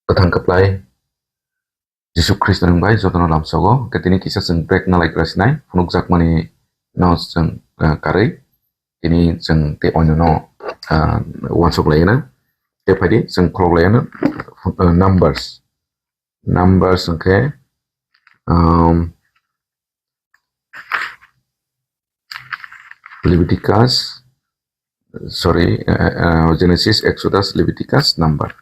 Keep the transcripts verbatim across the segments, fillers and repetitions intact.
Kwthang kwplai Jisu Khristo ni bai jotono lamsogo. Hwnkhe tini kisa chwng break nalai kwrwi sinai phunukjakmani no chwng, ah, karwi tini chwng tei onyono, ah, uansuk laina. Tei phaidi chwng khulok laina, ah, Numbers. Numbers hwnkhe, um, Leviticus, sorry, uh, uh, Genesis, Exodus, Leviticus, Number.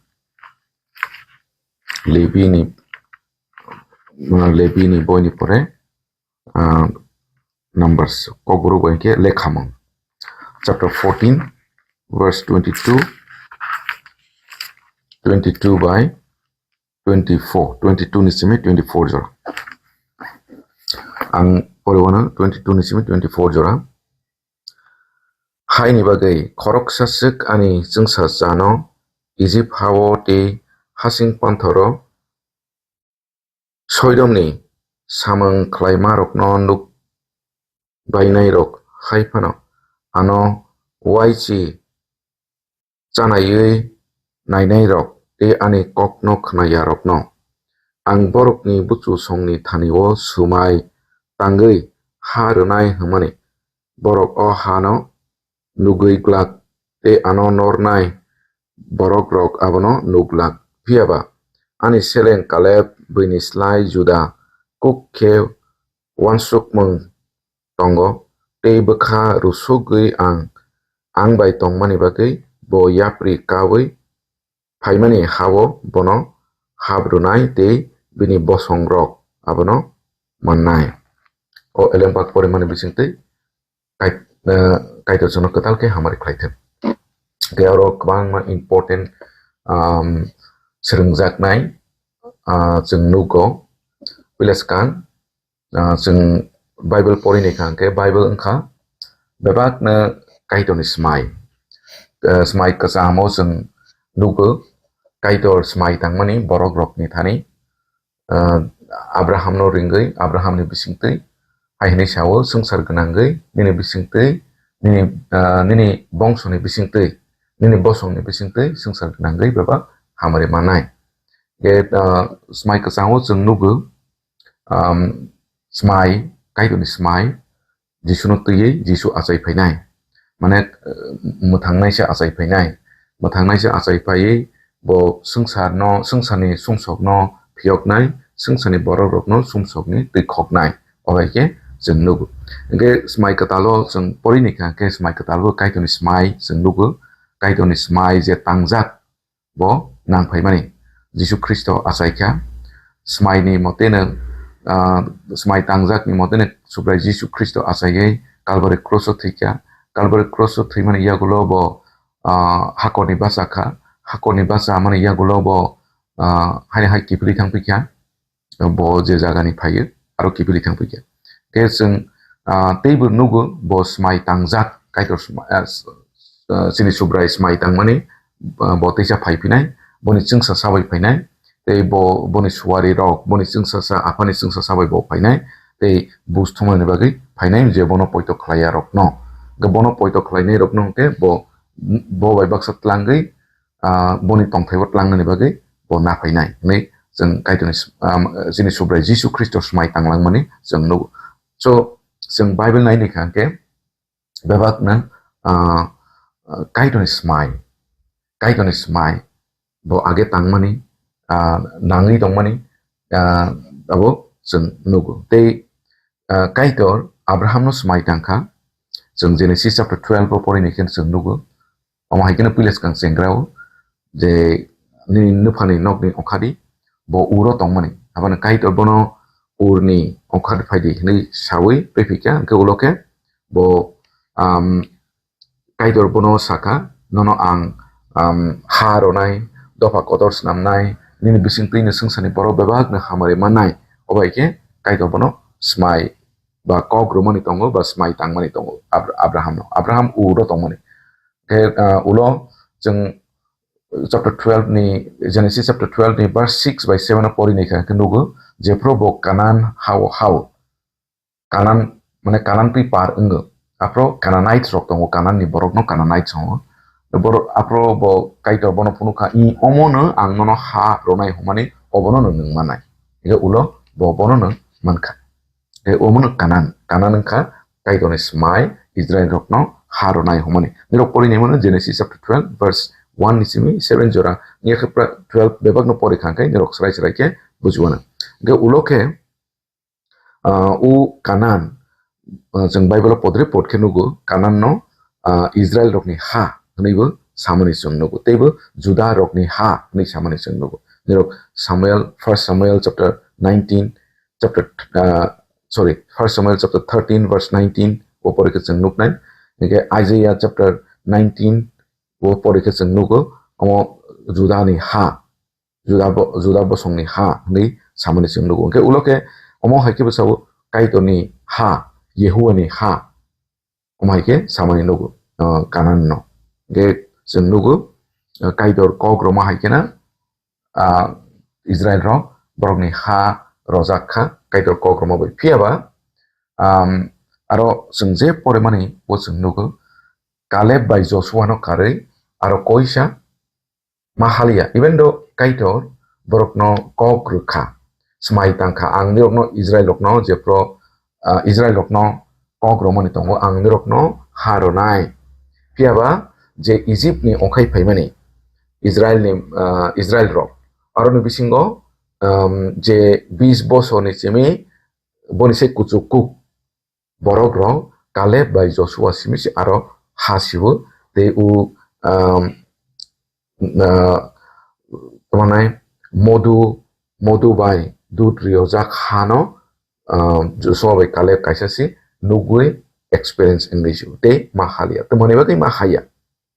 Levi ni, uh, Levi ni boi ni pore, uh, Numbers, Kokborok bai khe Lekhamung. Chapter fourteen, verse twenty-two, twenty-two by twenty-four, twenty-two ni simi twenty-four jora. Ang poriwano twenty-two ni simi twenty-four jora. Haini bagwi khoroksa swk ani chwngsa chano Ijip hao tei hasing panthoro Soidomni samung khlaimarokno nuk bainairok hai phano ano uaichi chanaiwi nainairok tei ani kokno khnayarokno. Ang borokni buchusongni thani-o swmai tangwi ha rwnai hwnmani borok o hano nugwi glak tei ano nornai borokrok abono nuk glak. Phiya ba ani seleng Kaleb buini slai Juda kuk khe uansukmung tongo, tei bwkha rusugwi ang, ang bai tongmani bagwi bo yapri kaui phaimani ha-o bono hap rwnai tei bini bosongrok abono mannai. O elembak porimani bisingtwi Kait-, eh, Kaitor chwngno kwtal khe hamari khlai thung. Tei oro kwbangma important, um, swrwngjaknai, ah, chwng nugo. Puila swkang, ah, chwng Bible porinai kha hwnkhe Bible wngkha bebakno Kaitorni swmai. Eh, swmai kwchamo chwng nugo, Kaitor swmai tangmani borokrokni thani, ah, Abrahamno ringwi, Abrahamni bisingtwi, hai hwnwi sao, swngchar gwnangwi nini bisingtwi, nini, ah, nini bongsoni bisingtwi, nini bosongni bisingtwi swngchar gwnangwi bebak hamari mannai. Ge, ah, swmai kwchango chwng nugo, um, swmai, Kaitorni swmai, Jisuno twiwi Jisu achai phainai. Mane, eh, mwthangnaisa achai phainai. Mwthangnaisa achai phaiwi bo swngcharno, swngcharni sumsokno phiyoknai, swngcharni borokrokno sumsokni twi khoknai. O hai khe chwng nugo. Hwnkhe swmai kwtalo chwng porini kha khe swmai kwtalbo Kaitorni swmai chwng nugo. Kaitorni swmai je tangjak bo nang phaimani. Jisu Khristo achai kha. Swmaini moteno, ah, swmai tangjakni moteno Subrai Jisu Khristo achaiwi Kalbari cross-o thwi kha. Kalbari cross-o thwimani yagulo bo, ah, hakorni bacha kha. Hakorni bacha mani yagulo bo, ah, haino hai kiphilwi thang phi kha. Bo je jagani phaio, aro kiphilwi thang phi kha. Khe chwng, ah, teibo nugo bo swmai tangjak, Kaitor swmai, ah, s-, ah, chini Subrai swmai tangmani, ah, bo teisa phai phinai, boni chwngsa sabai phainai, tei bo, boni suari rok, boni chwngsa sa, aphani chwngsa sabai bo phainai, tei buj thumnani bagwi phainai, je bono poito khlaiya rokno. Hwnkhe bono poito khlainai rokno hwnkhe bo, bo bai baksa tlangwi, ah, boni tongthaibo tlangnani bagwi bo naphainai hwnwi chwng Kaitorni s-, ah, chini Subrai Jisu Khristo swmai tanglangmani chwng nugo. So, chwng Bible naini kha hwnkhe bebakno, ah, ah, Kaitorni swmai, Kaitorni swmai bo age tangmani, ah, nangwi tongmani, ah, abo chwng nugo. Tei, ah, Kaitor Abrahamno swmai tangkha, chwng Genesis chapter twelve o porini khe chwng nugo. Omo hai kheno puila swkang chengra o je nini nuphani nokni ongkhadi bo Uro tongmani. Aboni Kaitor bono Urni ongkhadi phaidi hwnwi saui twiphikha, hwnkhe ulo khe bo, um, Kaitor bono sakha, "Nono ang, um, ha ronai, dopha kotor snamnai, nini bisingtwino swngcharni borok bebakno hamari mannai." Obo hai khe Kaitor bono swmai ba kok rwmani tongo ba swmai tangmani tongo Abra-, Abrahamno. Abraham Uro tongmani. Khe, ah, ulo chwng chapter twelve ni, Genesis chapter twelve ni verse six by seven o porinai kha khe nugo, jephru bo Kanan hao hao, Kanan, mane Kanan twi par wngo. Aphro Canaanites rok tongo, Kanan ni borok no Canaanites wngo. Bor-, aphro bo Kaitor bono phunukha, "I omono ang nono ha rwnai hwnmani obono no nwng manai." Hingkhe ulo bo bono no mankha. Tei omono Kanan, Kanan wngkha Kaitorni swmai Israel rokno ha rwnai hwnmani. Nirok pori naimano Genesis chapter twelve verse one ni simi seven jora. Niyakhe pra-, twelve bebakno pori kha hwnkhe nirok srai srai khe bujiwano. Hingkhe ulo khe, ah, u Kanan, ah, chwng Bible o podre pod khe nugo, Kanan no, ah, Israel rokni ha hwnwi bo samani chwng nugo, tei bo Juda rokni ha hwnwi samani chwng nugo. Nirok Samuel, First Samuel chapter nineteen, chapter, ah, sorry, First Samuel chapter thirteen verse nineteen o pore khe chwng nuknai. Hingkhe Isaiah chapter nineteen o pore khe chwng nugo, omo Judani ha, Juda bo-, Juda bosongni ha hwnwi samani chwng nugo. Hingkhe ulo khe omo hai khe bwsao Kaitorni ha, Yehuani ha, omo hai khe samani nugo, ah, Kanan no. Hingkhe chwng nugo, ah, Kaitor kok rwma hai kheno, ah, Israel rok borokni ha rojak kha, Kaitor kok rwma bai. Phiya ba, um, aro chwng je porimani bo chwng nugo, Kaleb bai Joshua no karwi aro koisa ma haliya. Even though Kaitor borokno kok rwkha, swmai tangkha, "Ang nirokno Israel rokno jephru, ah, Israel rokno kok romani tongo, ang nirokno ha ronai." Phiya ba je Egypt ni ongkhai phaimani Israel ni, ah, Israel rok, aroni bisingo, um, je bis bosorni simi boni se kuchuk kuk borok rok Kaleb bai Joshua simi se aro ha siwo tei u, um, uh, tamo nai modu, modu bai dud riyojak hano, um, Joshua bai Kaleb kaisa se nugwi experience wngwi siwo tei ma haliya. Tamo ni bagwi ma haya.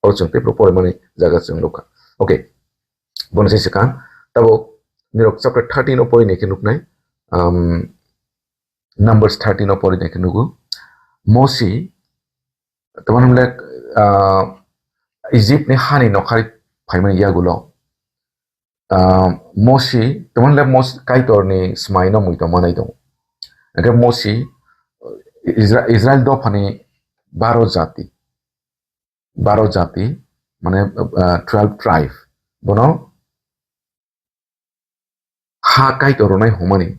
Oro chwng tei pore mani jaga chwng nukha. Okay. Bono se swkang. Tabuk nirok chapter thirteen o pori nai khe nuknai. Um, Numbers thirteen o pori nai khe nugo. Mosi, tamo hwnle, ah, Egypt ni hani nokhai phaimani yagulo. Ah, Mosi, tamo hwnle Mos-, Kaitor ni swmai no mui tongma nai tongo. Hingkhe Mosi, Isra-, Israel dophani baro jati, baro jati, mane, ah, twelve tribe, bono ha Kaitor rwnai hwnmani,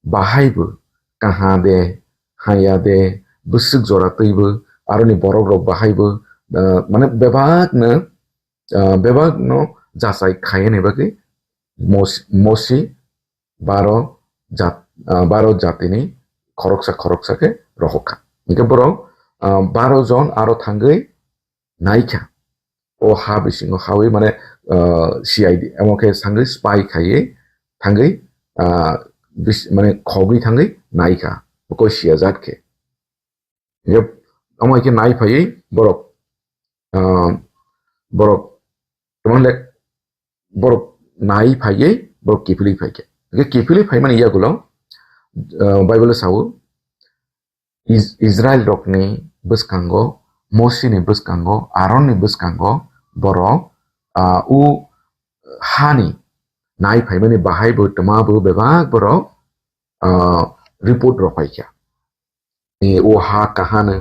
bahai bo kaha de, haya de, bwswk jora twi bo, aroni borok rok bahai bo, ah, mane bebak no, ah, bebak no jachai khaina bagwi Mos-, Mosi baro jat-, ah, baro jatini khoroksa khoroksa khe rohor kha. Hingkhe borok, ah, baro jon aro thangwi naikha. O ha bisingo hawi mane, ah, C I D, amo khe thangwi spy khaiwi thangwi, ah, bis-, mane khogwi thangwi naikha. Koi siya jat khe. Hingkhe omo hai khe nai phaiwi borok, ah, borok, tamo hwnle borok nai phaiwi borok kiphilwi phaikha. Hingkhe kiphilwi phaimani yagulo, ah, Bible o sao, Is-, Israel rokni bwskango, Mosi ni bwskango, Aaron ni bwskango borok, ah, u hani nai phaimani bahai bo twma bo bebak borok, ah, report rok phaikha. E, o ha kahano.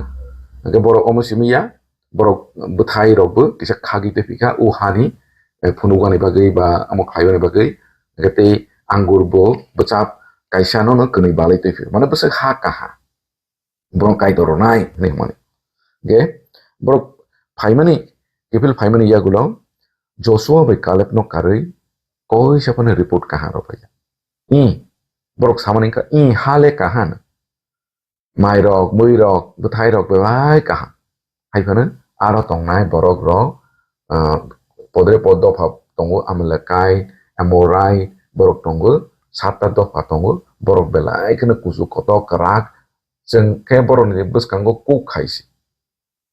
Hingke borok omo simi ya, borok bwthai rok bo kisa khagwi tongphikha o hani, e, phunukmani bagwi ba omo khlaiwani bagwi. Hingke tei angur bo bwchap kaisa no, no kwnwi balai tongphio. Mane bwswk ha kaha. Borok Kaitor rwnai hinwi hwnmani. Hingke borok phaimani, kiphil phaimani yagulo Joshua bai Kaleb no karwi koisa phano report kaha rok phaiya. I, borok samani wngkha, i ha le kaha no. Mairok, muirok, bwthairok belai kaham. Hai phano aro tongnai borokrok, ah, podre pod dopha tongo, Amalekai, Amorai borok tongo, satta dopha tongo, borok belai kheno kuchuk kotor kwrak, chwng khe borokni bwskango kuk hai se.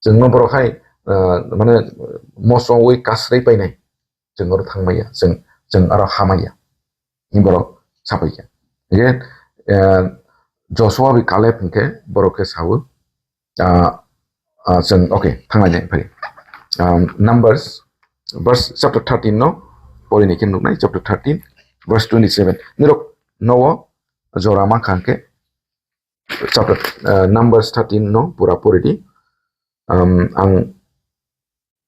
Chwngno borok hai, ah, mane mosongwi kasrwi painai. Chwng oro thangmaya, chwng, chwng aro hamaya. Hwnwi borok sapaikha. Hingkhe, eh, Joshua bai Kaleb hwnkhe borok khe saui, ah, ah, chwng, okay, thanglainai phai. Um, Numbers, verse chapter thirteen no, porinai khe nuknai, chapter thirteen, verse twenty-seven. Nirok nowo jora mankha hwnkhe, chapter, eh, Numbers thirteen no pura pori di. Um, ang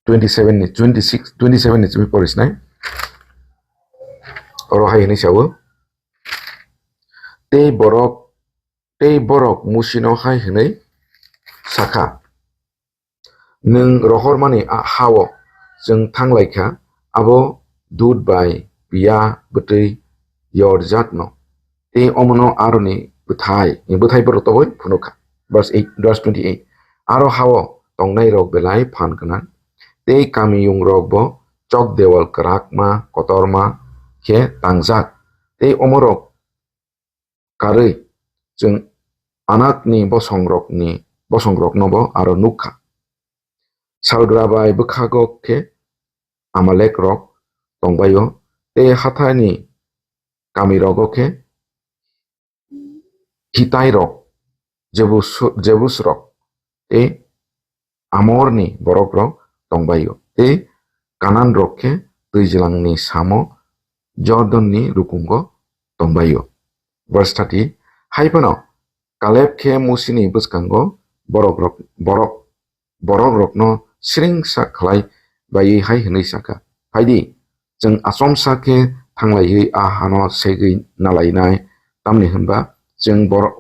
twenty seven ni, twenty six, twenty seven ni simi porisnai. Oro hai hwnwi sao, tei borok, tei borok Musino hai hwnwi sakha, "Nwng rohormani a-, hao chwng thanglaikha, abo dud bai piya bwtwi yorjakno, tei omono aroni bwthai," bwthai borok toboi phunukha. Verse eight, verse twenty eight. Aro hao tongnairok belai phan gwnang, tei kamiyungrokbo chok dewal kwrakma kotorma khe tangjak, tei omorok karwi chwng Anakni bosongrokni, bosongroknobo aro nukha. Salgra bai bwkhago khe Amalekrok tongbaio, tei hathani kamirogo khe Hitairok, Jebus-, Jebusrok tei Amorni borokrok tongbaio, tei Kananrok khe twijlangni samo Jordanni rukungo tongbaio. Verse thirty, hai phano Kaleb khe Musini bwskango borokrok, borok, borokrokno siringsa khlai baiwi hai hwnwi sakha, "Phaidi, chwng achomsa khe thanglaiwi a hano segwi nalainai, tamni hwnba chwng bor-,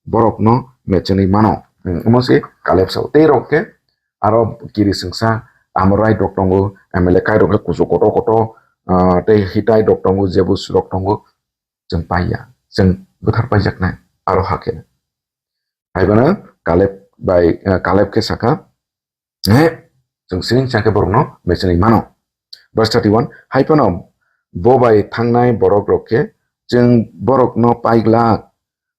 borokno mechenwi mano." Hmm, omo se Kaleb sao. Tei rok khe aro kiri swngsa Amorairok tongo, M L A kairok khe kuchuk kotor kotor, ah, tei Hitairok tongo, Jebusrok tongo, chwng paiya, chwng bwthar paijaknai aro ha khe. Hai phano Kaleb bai, eh, Kaleb khe sakha, "He, chwng siring chakhe borokno mechenwi mano." Verse thirty-one, hai phano bo bai thangnai borokrok khe, "Chwng borokno paiglak,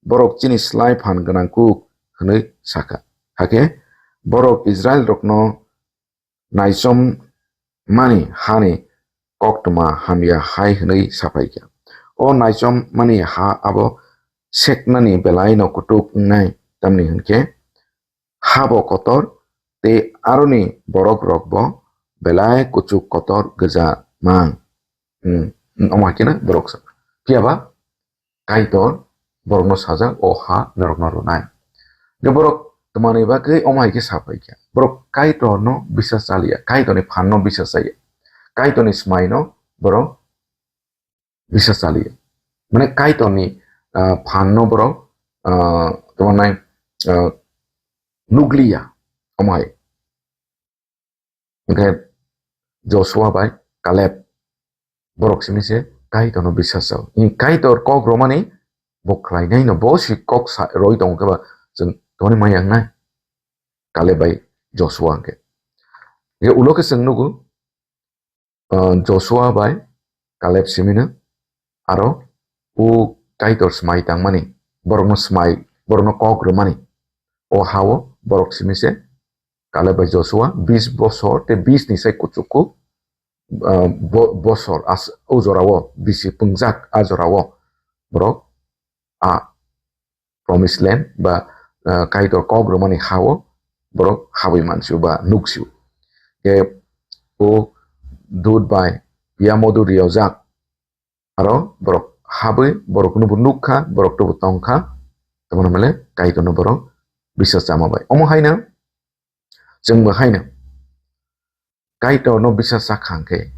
borok chini slai phan gwnang kuk," hwnwi sakha. Hakhe borok Israilrokno naichom mani hani koktwma hamya hai hwnwi saphaikha. O naichom mani ha abo seknani belaino kutuk wngnai, tamni hwnkhe habo kotor tei aroni borokrokbo belai kuchuk kotor gwja mang. Hmm, omo hai kheno borok sa-, phiya ba Kaitor borokno sajak, "O ha norokno rwnai." Hwnkhe borok twmani bagwi omo hai khe sa phai kha. Borok Kaitorno bisas chaliya, Kaitorni phanno bisas chaya, Kaitorni smaino borok bisas chaliya. Mane Kaitorni, ah, phanno borok, ah, tongmani, ah, nukliya omo hai. Hwnkhe Joshua bai Kaleb borok simi se Kaitorno bisas chao. Ni Kaitor kok romani bo khlainaino, bo si kok sa roi tongo khe ba chwng tongmani maya wngnai. Kaleb bai Joshua hwnkhe. Hwnkhe ulo khe chwng nugo, ah, Joshua bai Kaleb simino aro o Kaitor smai tangmani, borokno smai, borokno kok rwmani. O hao borok simi se Kaleb bai Joshua bis bosor tei bis ni sai kuchuku, ah, bo-, bosor as-, o jorao bisi pungjak a jorao borok a Promised Land ba, ah, Kaitor kok rwmani hao borok habwi mansio ba nuksio. Khe o dud bai piya modu riyojak. Aro borok habwi borokno bo nukha, borok to bo tongkha, tongmani mele Kaitorno borok bisas chama bai. Omo haino chwngbo haino Kaitorno bisas cha kha hwnkhe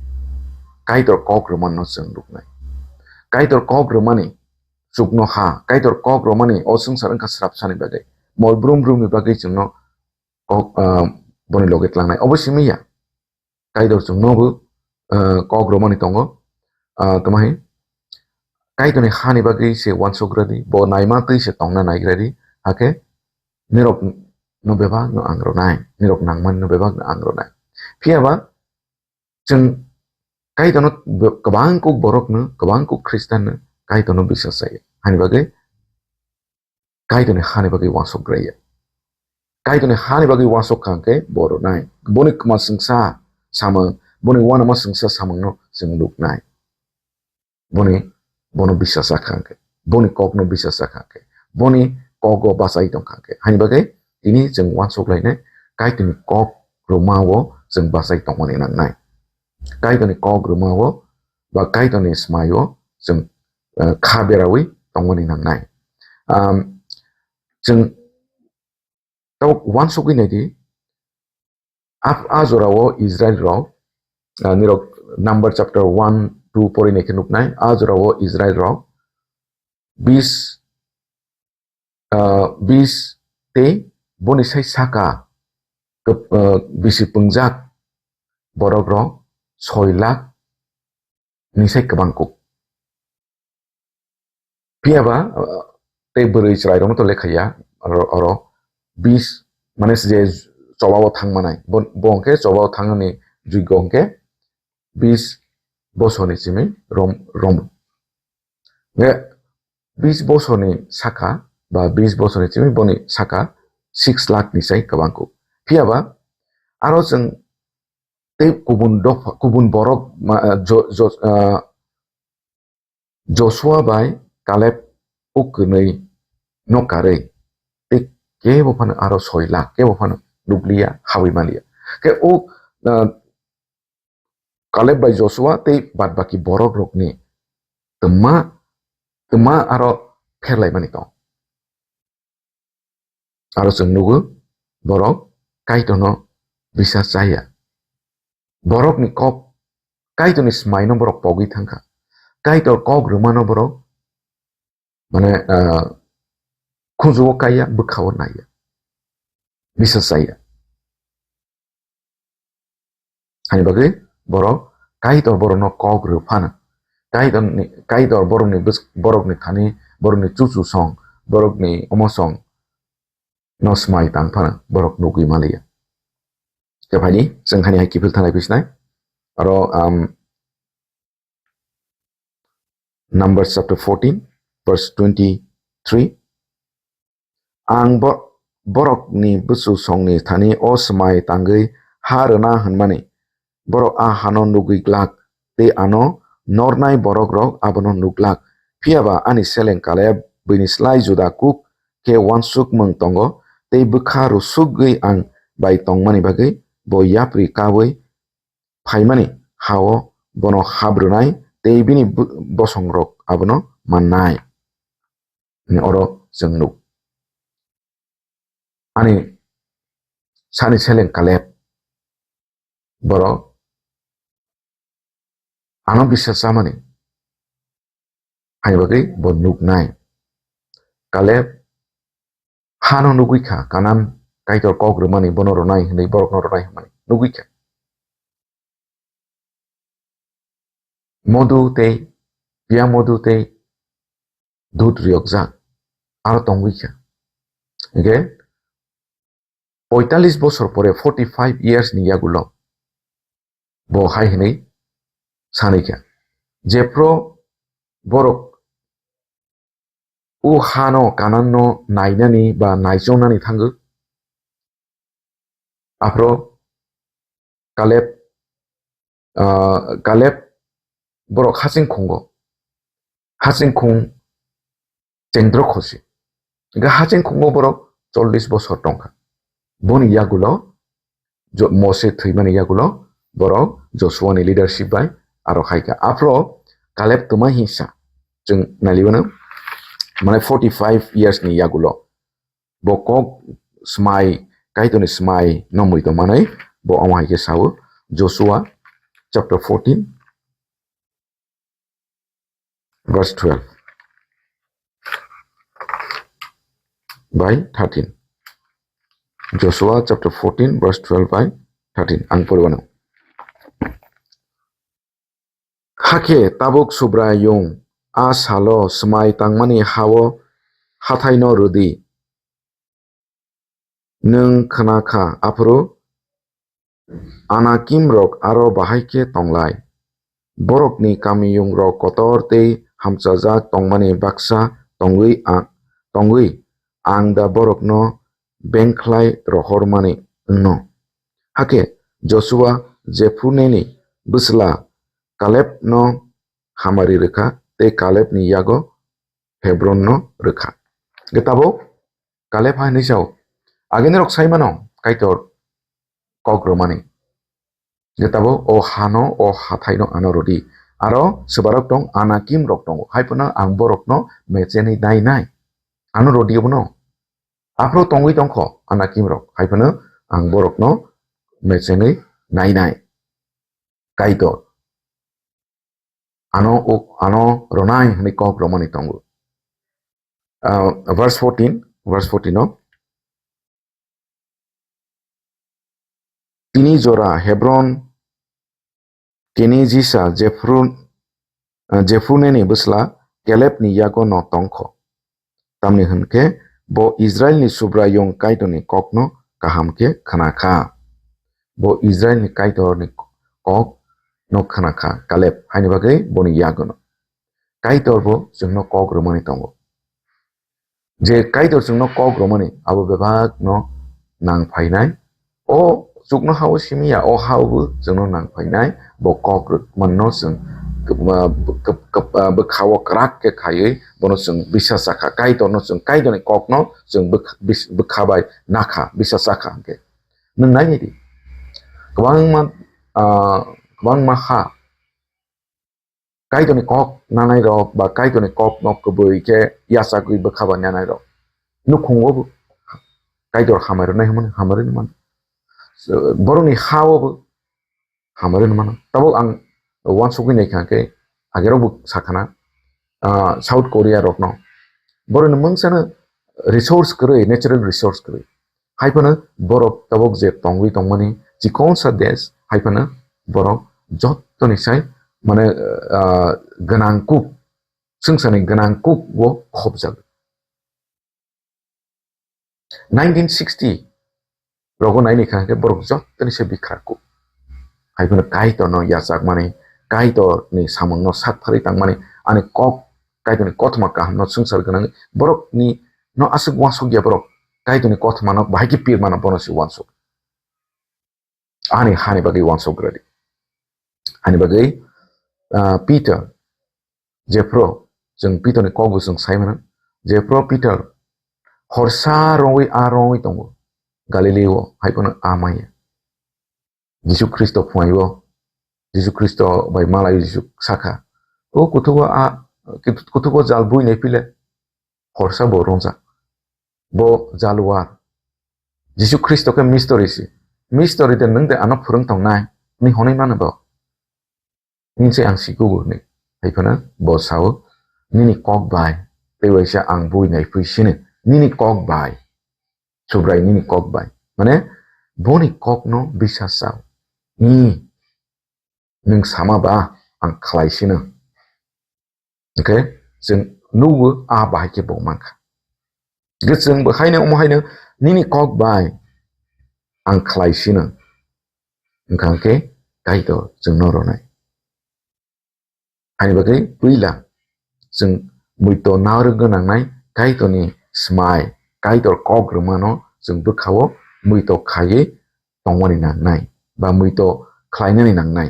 Kaitor kok rwmano chwng nuknai. Kaitor kok rwmani chuknoha, Kaitor kok rwmani o swngchar wngkha srapsani bagwi, mol brum brumni bagwi chwngno kok, ah, boni loge tlangnai. Obo simi ya. Kaitor chwngno bo, ah, kok romani tongo. Ah, tamo hai Kaitorni hani bagwi se uansuk rwdi, bo naima twi se tongna naigra di, hakhe nirok no bebak no ang rwnai, nirok nangmani no bebak no ang rwnai. Phiya ba chwng Kaitorno be-, kwbang kuk borok no, kwbang kuk Khristan no Kaitorno bisas chaya. Hani bagwi Kaitorni hani bagwi uansuk rwya. Kaitorni hani bagwi uansuk kha hwnkhe bo rwnai. Boni kwma swngsa samung, boni uanama swngsa samungno chwng nuknai. Boni, bono bisas cha kha hwnkhe, boni kokno bisas cha kha hwnkhe, boni kogo bachai tong kha hwnkhe. Hani bagwi tini chwng uansuk lainai Kaitorni kok rwmao chwng bachai tongmani nangnai. Kaitorni kok rwmao ba Kaitorni smaio chwng, eh, kha berawi tongmani nangnai. Am, chwng tabuk uansugwi naidi, Ap-, a jorao Israel rok, ah, nirok Number chapter one, two pori naikhe nuknai, a jorao Israel rok bis, ah, bis tei boni sai saka kep-, ah, bisi pungjak borok rok soi lakh ni sai kwbang kuk. Phiya ba, ah, tei bwrwi chwrai rokno to lekha ya, oro, oro bis, mane je choba o thang manai, bo, bo hwnkhe choba o thangni juigo hwnkhe bis bosorni simi rom, rom. Hwnkhe bis bosorni saka ba bis bosorni simi boni saka six lakh ni sai kwbang kuk. Phiya ba, aro chwng tei kubun dopha, kubun borok ma, jo, jo, ah, Joshua bai Kaleb o kwnwi no karwi tei kebo phano aro soi lakh, kebo phano nukliya, habwi manliya. Khe o, ah, Kaleb bai Joshua tei bad baki borok rokni twma, twma aro pherlaimani tong. Aro chwng nugo, borok Kaitorno bisa chaya. Borokni kok, Kaitorni smaino borok pogwi thangkha. Kaitor kok rwmano borok, mane, ah, khunjugo kaiya, bwkhao naiya, bisa chaya. Hani bagwi borok Kaitor borokno kok rw phano. Kaitorni, Kaitor borokni bwsk-, borokni thani, borokni chuchu song, borokni omo song no smai tang phano borok nugwi maliya. Khe phaini chwng hani hai kiphil thanai pisnai. Aro, um, Numbers chapter fourteen, verse twenty-three. Ang bo-, borokni bwswsongni thani o swmai tangwi ha rwna hwnmani, borok a hano nugwi glak, tei ano nornai borokrok abono nuglak. Phiya ba ani seleng Kaleb bwini slai juda kuk khe uansukmung tongo, tei bwkha rwsugwi ang bai tongmani bagwi bo yapri kaui phaimani ha-o bono hap rwnai, tei bini bo-, bosongrok abono mannai. Hwnwi oro chwng nuk. Ani sani seleng Kaleb, borok ano bisas chamani, hai bagwi bo nuknai. Kaleb hano nugwi kha, Kanan Kaitor kok rwmani bono rwnai hwnwi borokno rwnai hwnmani nugwi kha. Modu tei, piya modu tei dud riyokjak aro tongwi kha. Hingkhe poitallis bosor pore, forty five years ni yagulo bo hai hwnwi sanwi kha, jephru borok o hano Kananno nainani ba naichongnani thangwi. Aphro Kaleb, ah, Kaleb borok haching khungo, haching khung chengdrok khosi. Hingkhe haching khungo borok chollis bosor tongkha. Boni yagulo Jo-, Mose thwimani yagulo borok Joshua ni leadership bai aro khaikha. Aphro Kaleb twma hinsa chwng nailibano, mane forty five years ni yagulo bo kok smai, Kaitorni smai no mui tongmani bo omo hai khe sao, Joshua chapter fourteen, verse twelve by thirteen. Joshua chapter fourteen, verse twelve by thirteen. Ang poriwano. Hakhe tabuk Subraiyung a salo swmai tangmani ha-o hathaino rwdi. Nwng khna kha, aphuru Anakim rok aro bahai khe tonglai. Borokni kamiyung rok kotor tei hamchajak tongmani baksa tongwi a-, tongwi ang da borokno bengkhlai rohormani wngno? Hakhe Joshua Jephuneni bwsla Kalebno hamari rwkha tei Kalebni yago Hebronno rwkha. Hwnkhe tabuk Kaleb hai hwnwi sao, agini rok sai mano Kaitor kok rwmani. Hwnkhe tabuk o hano, o hathaino ano rwdi. Aro swbarok tong, Anakim rok tongo. Hai phano ang borokno mechenwi nai nai. Ano rwdi obono. Aphuru tongwi tongkho Anakim rok. Hai phano ang borokno mechengwi nainai. Kaitor ano uk, ano ronai hwnwi kok romani tongo. Ah, verse fourteen, verse fourteen o, tini jora Hebron, Kenijisa, Jephron, ah, Jephuneni bwsla Kalebni yago no tongkho. Tamni hwn khe bo Israilni Subraiyung Kaitorni kokno kaham khe khna kha. Bo Israilni Kaitorni kokno khna kha, Kaleb, haini bagwi boni yagono. Kaitor bo chwngno kok rwmani tongo. Je Kaitor chwngno kok rwmani, abo bebakno nang phainai. O chukno ha-o simi ya, o ha-o bo chwngno nang phainai, bo kok rwk manno chwng kep-, ah, kep-, kep-, ah, bwkha-o kwrak khe khaiwi bono chwng bisa cha kha. Kaitorno chwng, Kaitorni kokno chwng bwkha-, bis-, bwkha bai nakha, bisa cha kha hwnkhe. Nwng nai nai di. Kwbangma, ah, kwbangma ha Kaitorni kok nanai rok ba Kaitorni kok no kwbwi khe yachagwi bwkha bai nanai rok. Nukhungo bo Kaitor hamari rwnai hwnmani hamari rwmani. Borokni ha-o bo hamari rwmano. Tabuk ang uansukgwi naikha khe agerok bo sakhana, ah, South Korea rokno. Borokni mungsano resource kwrwi, natural resource kwrwi. Hai phano borok tabuk je tongwi tongmani chikonsa desh, hai phano borok jottoni sai, mane, ah, gwnang kuk, swngcharni gwnang kuk o khopjak. Nineteen sixty rogo naini kha khe borok jottoni sai bikha kuk. Hai phano Kaitorno yachakmani, Kaitorni samungno sak pharwi tangmani, ani kok Kaitorni kothoma kahamno swngchar gwnangwi borokni no aswk uansuk ya borok, Kaitorni kothomano bahai khe pirmano bono se uansuk. Ani hani bagwi uansuk rwdi. Ani bagwi, ah, Peter, jephru chwng Peterni kokbo chwng sai mano, jephru Peter horsa rongwi a rongwi tongo, Galileo hai phano a maya. Jisu Khristo phuaio, Jisu Khristo bai malai Jisu sakha, "O kuthugo a, kuthugo jal bui nai pile, horsa bo rongjak. Bo jal war. Jisu Khristo khe mistori si. Mistori de nwng de ano phwrwng tongnai," hwnwi hwnwi mano bo. Nini se ang sikugo hwnwi. Hai phano bo sao, "Nini kok bai tei waisa ang bui nai phui sini. Nini kok bai. Subrai nini kok bai." Mane boni kokno bisas sao. Ni nwng sama ba ang khlai sino. Hwnkhe chwng nugo a bahai khe bo mankha. Hwnkhe chwng bo haino omo haino nini kok bai ang khlai sino. Wngkha hwnkhe Kaitor chwngno ronai. Ani bagwi puila chwng muito narwk gwnangnai Kaitorni smai, Kaitor kok rwmano chwng bwkhao muito khaiwi tongmani nangnai ba muito khlainani nangnai.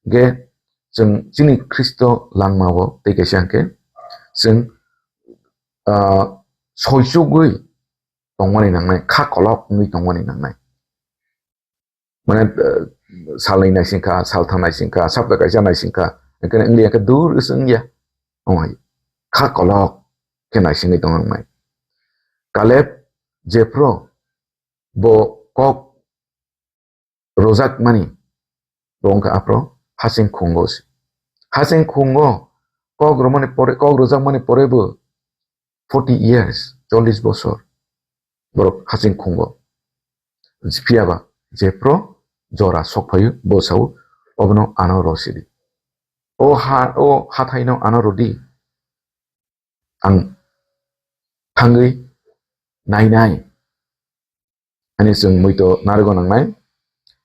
Hwnkhe chwng chini Khristo langmao tei kaisa hwnkhe chwng, ah, soichugwi tongmani nangnai, kha kolok wngwi tongmani nangnai. Mane, eh, salnwi naisingkha, saltham naisingkha, sapta kaisa naisingkha, hwnkhe wngya khe dur se wngya. Omo hai kha kolok khe naisingwi tongna nangnai. Kaleb, jephru bo kok rojakmani, bo wngkha aphro hasing khungo se. Hasing khungo kok romani pore, kok rojakmani pore bo forty years, chollish bosor borok hasing khungo. Phiya ba jephru jora sok phaio, bo sao, "Obono ano rosidi. O ha, o hathaino ano rodi. Ang thangwi nainai." Ani chwng muito narwgo nangnai.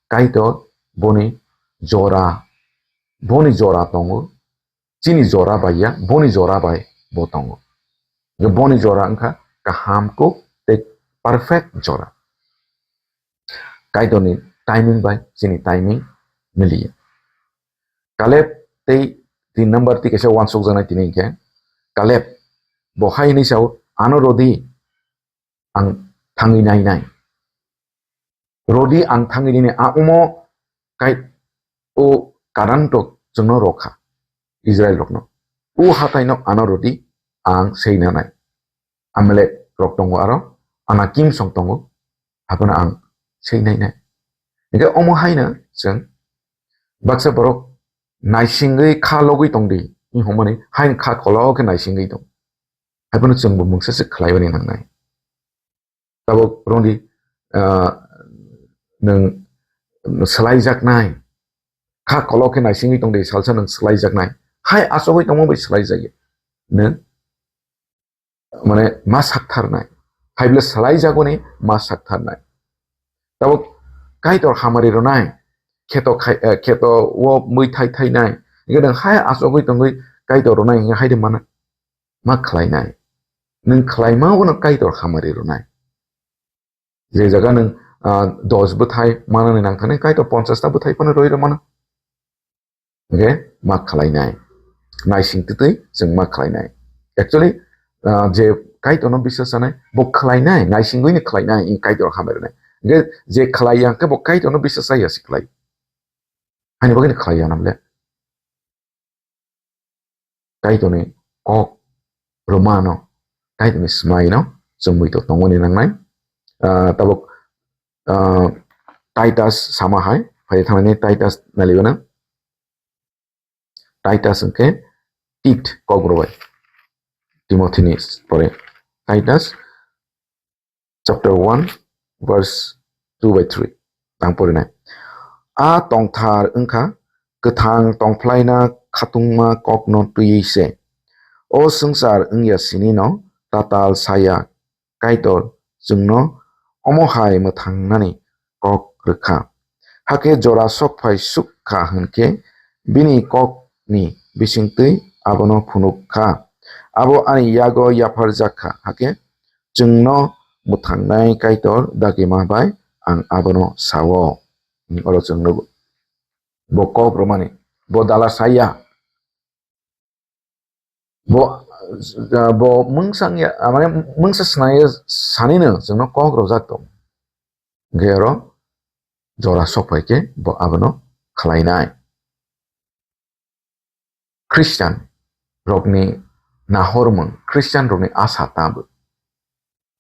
Kaitor boni jora, boni jora tongo. Chini jora bai ya, boni jora bai bo tongo. Hwnkhe boni jora wngkha kaham kuk tei perfect jora. Kaitorni timing bai chini timing miliya. Kaleb tei tin number tei kaisa uansukjaknai tini hwnkhe, Kaleb bo hai hwnwi sao, "Ano rodi, ang thangwi nainai. Rodi ang thangwi nainai, a omo kai o Kanan tok chwngno rokha Israel rokno. O hataino ano rodi ang sei nanai. Amalek rok tongo aro, Anakim song tongo, abono ang sei nainai." Hingke omo haino chwng baksa borok naisingwi kha logwi tongdi, hinwi hwnmani haino kha kolok khe naisingwi tong. Haiphano chwngbo mungsa se khlaiwani nangnai. Tabuk rwngdi, ah, nwng swlaijaknai, kha kolok khe naisingwi tongdi, salsa nwng swlaijaknai. Hai achugwi tongma bai swlaijakya. Nwng mane ma saktharnai. Haible swlaijagoni ma saktharnai. Tabuk Kaitor hamari rwnai, kheto khai, eh, kheto o mui thai thainai. Hingke nwng hai achugwi tongwi Kaitor rwnai hingke haide mana ma khlainai. Nwng khlaima bono Kaitor hamari rwnai. Je jaga nwng, ah, dos bwthai manani nangthani Kaitor ponchash ta bwthai phano roi rwmano. Hingke ma khlainai. Naising twtwi chwng ma khlainai. Actually, ah, je Kaitorno biswas sanai, bo khlainai, naisingwini khlainai, in Kaitor hamari rwnai. Hingke je khlaiya hingke bo Kaitorno biswas chaya se khlai. Ani bagwino khlaiya namle. Kaitorni kok rwmano, Kaitorni swmaino chwngwi to tongmani nangnai. Ah, tabuk, ah, Titus sama hai, phai thangni Titus naliwano. Titus hwnkhe Tit kok rwbai. Timothini pore. Titus chapter one, verse two by three. Ang porinai. A tongthar wngkha kwthang tongphlaina khatungma kokno twiwi se. O swngchar wngya sinino tatal saya Kaitor chwngno omo hai mwthangnani kok rwkha. Hakhe jora sok phai suk kha hwnkhe bini kokni bisingtwi abono phunuk kha. Abo ani yago yapharjak kha, hakhe chwngno mwthangnai Kaitor dagima bai ang abono sao. Oro chwng nugo. Bo kok rwmani, bo dala saya. Bo, ah, bo mungsa wngya, ah, mane mungsa snaiya sanino chwngno kok rwjak tong. Hingke oro jora sok phai khe bo abono khlainai. Christian rokni nahormung, Christian rokni asa tabuk.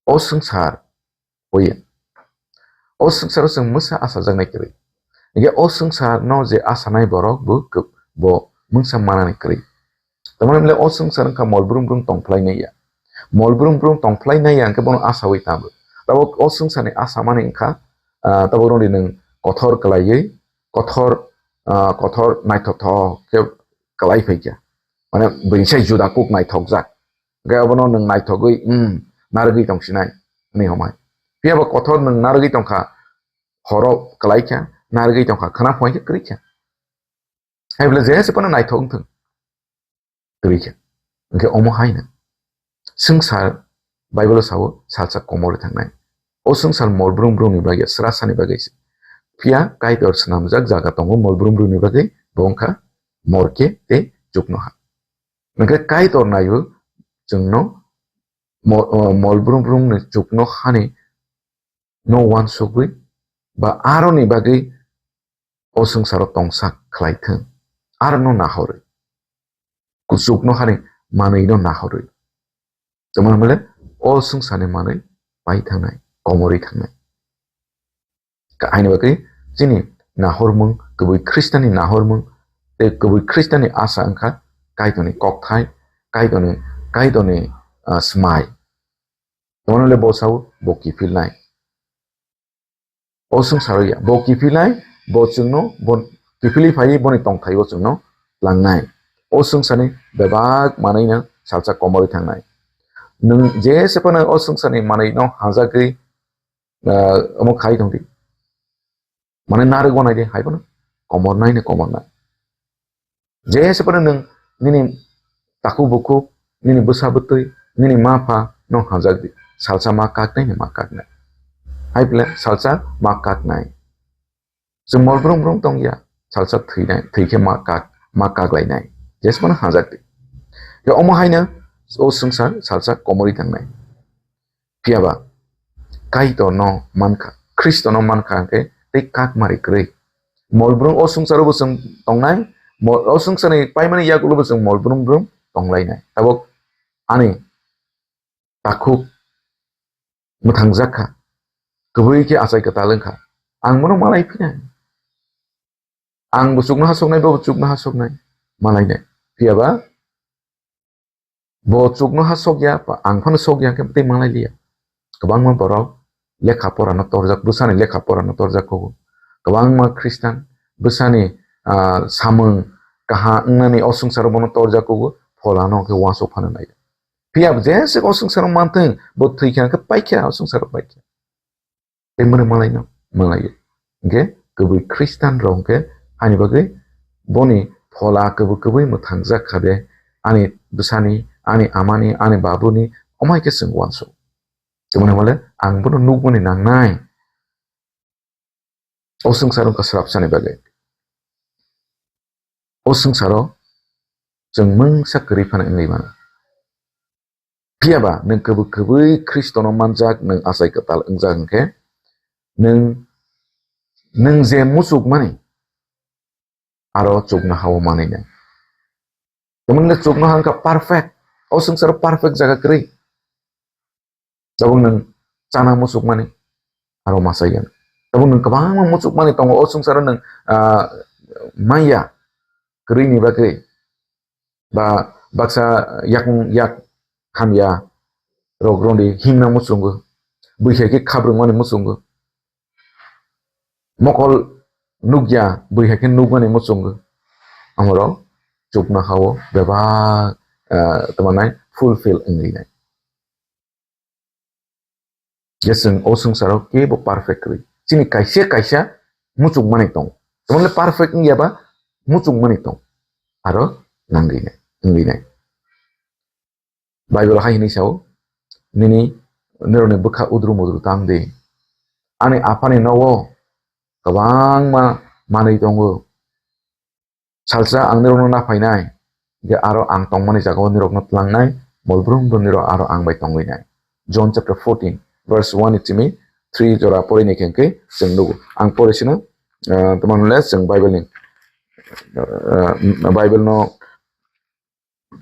O swngchar, oye. O swngcharo chwng mwsa achajaknai kwrwi. Hingke o swngcharno je achanai borok bo kw-, bo mungsa manani kwrwi. Tamoni hwnle o swngchar wngkha mol brum brum tongphlainai ya. Mol brum brum tongphlainai ya hingke bono achawi tabuk. Tabuk o swngcharni achamani wngkha, ah, tabuk rwngdi nwng kothor kwlaiwi, kothor, ah, kothor naithokthok khe kwlai phaikha. Mane bini sai juda kuk naithokjak. Hingke abono nwng naithogwi, "Hmm, narwgwi tongsinai," hwnwi homai. Phiya bo kothor nwng narwgwi tongkha, horo kwlaikha, narwgwi tongkha, khwna phuaikhe kwrwikha. Hai bole jesa phano naithok wngthung. Kwrwikha. Hingke omo haino. Swngchar Bible o sao salsa komorwi thangnai. O swngchar mol brum brumni bagwi, srasani bagwi se. Phiya Kaitor swnamjak jaga tongo mol brum brumni bagwi, bo wngkha morke tei chuknoha. Hingke Kaitor naio chwngno mo-, o, mol brum brumni chuknohani no uansugwi ba aroni bagwi o swngcharo tongsa khlai thung, arono nahorwi, kuchuknohani manwino nahorwi. Tamoni hwnle o swngcharni manwi pai thangnai, komorwi thangnai. Ka-, haini bagwi chini nahormung, kwbwi Khristanni nahormung tei kwbwi Khristanni asa wngkha Kaitorni kokthai, Kaitorni, Kaitorni, ah, swmai. Tamoni hwnle bo sao bo kiphilnai. O swngcharo ya, bo kiphilnai, bo chwngno, bo kiphilwi phaiwi boni tongthaio chwngno tlangnai. O swngcharni bebak manwino salsa komorwi thangnai. Nwng jesa phano o swngcharni manwino hajagwi ah, omo khai tongdi. Mane narwk wanai de, hai phano komornai ne komornai. Jesa phano nwng nini takhuk bukhuk, nini bwsa bwtwi, nini ma pha no hamjak di. Salsa ma kaknai ne ma kaknai. Hai phile salsa ma kaknai. Chwng mol brum brum tong ya, salsa thwinai, thwi khe ma kak, ma kak lainai. Jesa phano hamjak di. Ya omo haino o swngchar salsa komorwi thangnai. Phiya ba Kaitorno mankha, Khristono mankha hwnkhe tei kak mari kwrwi. Mol brum o swngcharo bo chwng tongnai, mo-, o swngcharni paimani yagulo bo chwng mol brum brum tonglainai. Tabuk ani takhuk mwthangjak kha, kwbwi khe achai kwtal wng kha. Ang bono malai phinai. Ang bo chukno hasoknai, bo chukno hasoknai. Malainai. Phiyaba bo chukno hasokya, ang phano sokya khe tei malai liya. Kwbangma borok lekha porano torjak, bwsani lekha porano torjak kugo. Kwbangma Khristan bwsani, ah, samung kaha wngnani o swngcharo bono torjak kugo, pholano khe uansuk phano nai. Phiya jese o swngcharo manthwng, bo thwi kha khe paikha, o swngcharo paikha. Tei mwnwi malaino, malaio. Hwnkhe kwbwi Khristan rok hwnkhe ani bagwi boni phola kwbwi kwbwi mwthangjak kha de, ani bwsani, ani amani, ani babuni, omo hai khe chwng uansuk. Tei mwnwi male ang bono nukmani nangnai. O swngcharo wngkha swrapsani bagwi. O swngcharo chwng mungsa kwrwi phano wngwi mano. Phiyaba nwng kwbwi kwbwi Khristono manjak, nwng achai kwtal wngjak hwnkhe, nwng, nwng je muchukmani aro chuknoha-o manwi nai. Tamoni chuknoha wngkha perfect. O swngcharo perfect jaga kwrwi. Tabuk nwng chana muchukmani aro masa ya. Tabuk nwng kwbangma muchukmani tongo. O swngcharo nwng, ah, manya kwrwini bagwi ba baksa yakung yak hamya rok roni himna muchungo. Bwihai khe khabrwngmani muchungo. Mokol nukya, bwihai khe nukmani muchungo. Amoro chuknoha-o bebak, ah, tamo nai fulfill wngwi nai. Je chwng o swngcharo kebo perfect kwrwi. Chini kaisa kaisa muchungmani tong. Tamoni perfect wngya ba muchungmani tong. Aro nangwi nai, wngwi nai. Bible hai hinwi sao, "Nini, nirokni bwkha udru mudru tang di. Ani aphani nogo kwbangma manwi tongo. Salsa ang nirokno naphainai, hwnkhe aro ang tongmani jagao nirokno tlangnai, mol brum brum nirok aro ang bai tongwi nai." John chapter fourteen, verse one ni simi three jora porinai khe hwnkhe chwng nugo. Ang pore sino, ah, tamo hwnle chwng Bible ni, ah, Bible no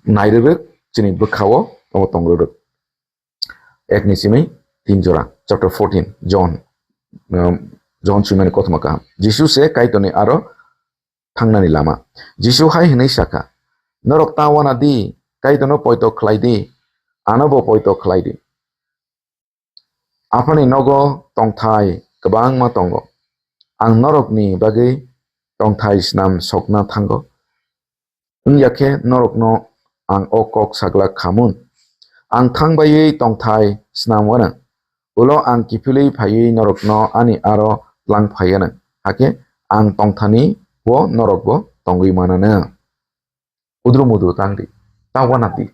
nairwrwk, chini bwkha-o omo tongrwrwk. Ek ni simi tin jora, chapter fourteen, John, um, John swimani kothoma kaham. Jisu se Kaitorni aro thangnani lama. Jisu hai hwnwi sakha, "Norok ta wana di, Kaitorno poito khlai di, ano bo poito khlai di. Aphani nogo tongthai kwbangma tongo. Ang norokni bagwi tongthai snam sokna thango. Wngya khe norokno ang o kok saglak khamun. Ang thang baiwi tongthai snam wanang. Ulo ang kiphilwi phaiwi norokno ani aro tlang phaiyanang. Hakhe ang tongthani bo norokbo tongwi mananw." Udru mudru tang di, ta wana di.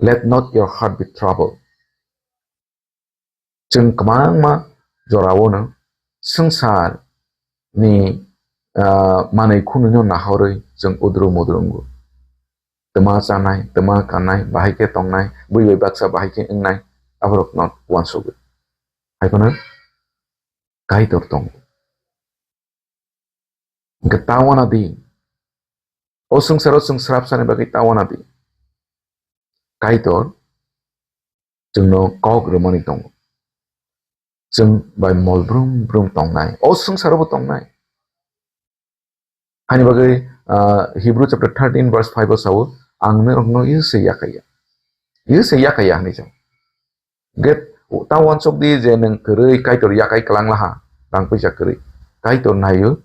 "Let not your heart be troubled." Chwng kwbangma jorao no swngchar ni, ah, manwi khunui no nahorwi chwng udru mudru wngo. Twma chanai, twma kanai, bahai khe tongnai, bui bai baksa bahai khe wngnai, aborok no uansugwi. Hai phano Kaitor tongo. Hwnkhe ta wana di. O swngcharo chwng swrapsani bagwi ta wana di. Kaitor chwngno kok rwmani tongo. Chwng bai mol brum brum tongnai. O swngcharo bo tongnai. Hani bagwi, ah, Hebrew chapter thirteen verse five o sao, "Ang norokno ise yakaiya." Ise yakaiya hinwi sao. Get ta uansuk di je nwng kwrwi Kaitor yakai kwlang laha, rang puisa kwrwi. Kaitor naio,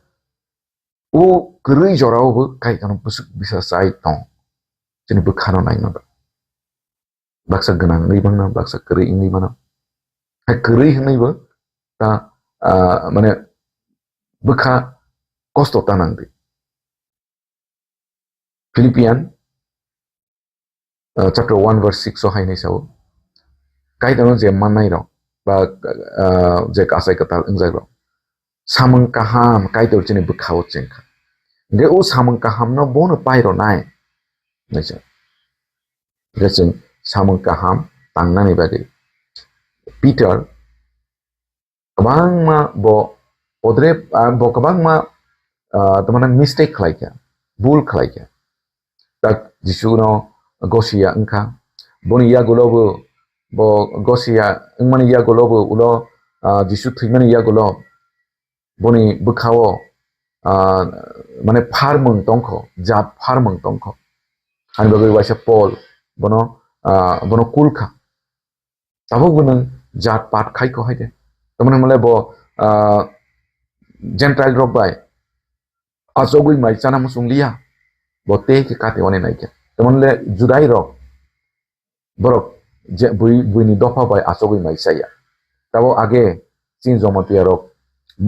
o kwrwi jorao bo Kaitorno bwswk bisa chai tong. Chini bwkhano naima ba. Baksa gwnang wngwi mano, baksa kwrwi wngwi mano. Hai kwrwi hwnwi bo ta, ah, mane bwkha kosto ta nang di. Philippian, ah, chapter one verse six o hai hinwi sao, Kaitorno je mannai rok ba, ah, je kasai kwtal wngjak rok, samung kaham Kaitor chini bwkha-o chengkha. Hwnkhe o samung kahamno bono pai rwnai. Hwnkhe chwng samung kaham tangnani bagwi Peter kwbangma bo podre, ah, bo kwbangma, ah, tamani mistake khlai kha, bul khlai kha. Tak Jisuno gosia wngkha, boni yagulo bo, bo gosia wngmani yagulo bo ulo, ah, Jisu thwimani yagulo boni bwkhao, ah, mane pharmung tongkho, jat pharmung tongkho. Ani bagwi waisa Paul bono, ah, bono kulkha. Tabuk bo nwng jat pat khaikho hai de. Tamoni hwnle bo, ah, Gentile rok bai achogwi mai chana muchung liya. Bo tei khe kati oni nai khe. Tamoni le Judai rok borok je bui, buini dopha bai achogwi mai chaya. Tabo age chini Jomatia rok,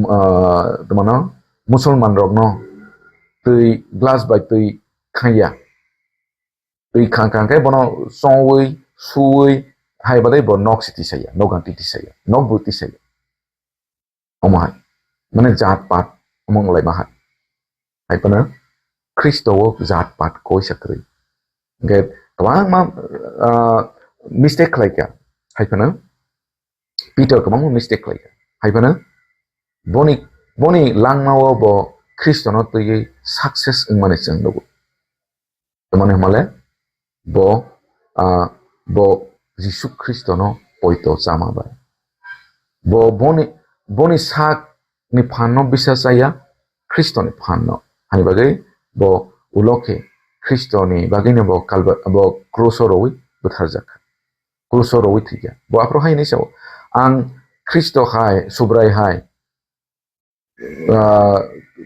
ah, tamano Musulman rokno twi glass bai twi khanya. Twi khang khang khe bono chongwi, suwi, hai badai bo nok si tisaya, nok ang ti tisaya, nok bo tisaya. Omo hai. Mane jat pat omo wng lai ma hai. Hai phano Khristo o jat pat koi sa kwrwi. Hingkhe kwbangma, ah, mistake khlai kha. Hai phano Peter kwbangma mistake khlai kha. Hai phano boni, boni langmao bo Khristono twiwi success wngmani chwng nugo. Tamoni hwnmale bo, ah, bo Jisu Khristono poito chama bai. Bo boni, boni sakni phanno bisa chaya, Khristoni phanno. Hani bagwi bo ulo khe Khristoni bagwino bo Kalba-, bo kruso rwi bwtharjak kha. Kruso rwi thwikha. Bo aphuru hai hinwi sao, "Ang Khristo hai, Subrai hai, ah,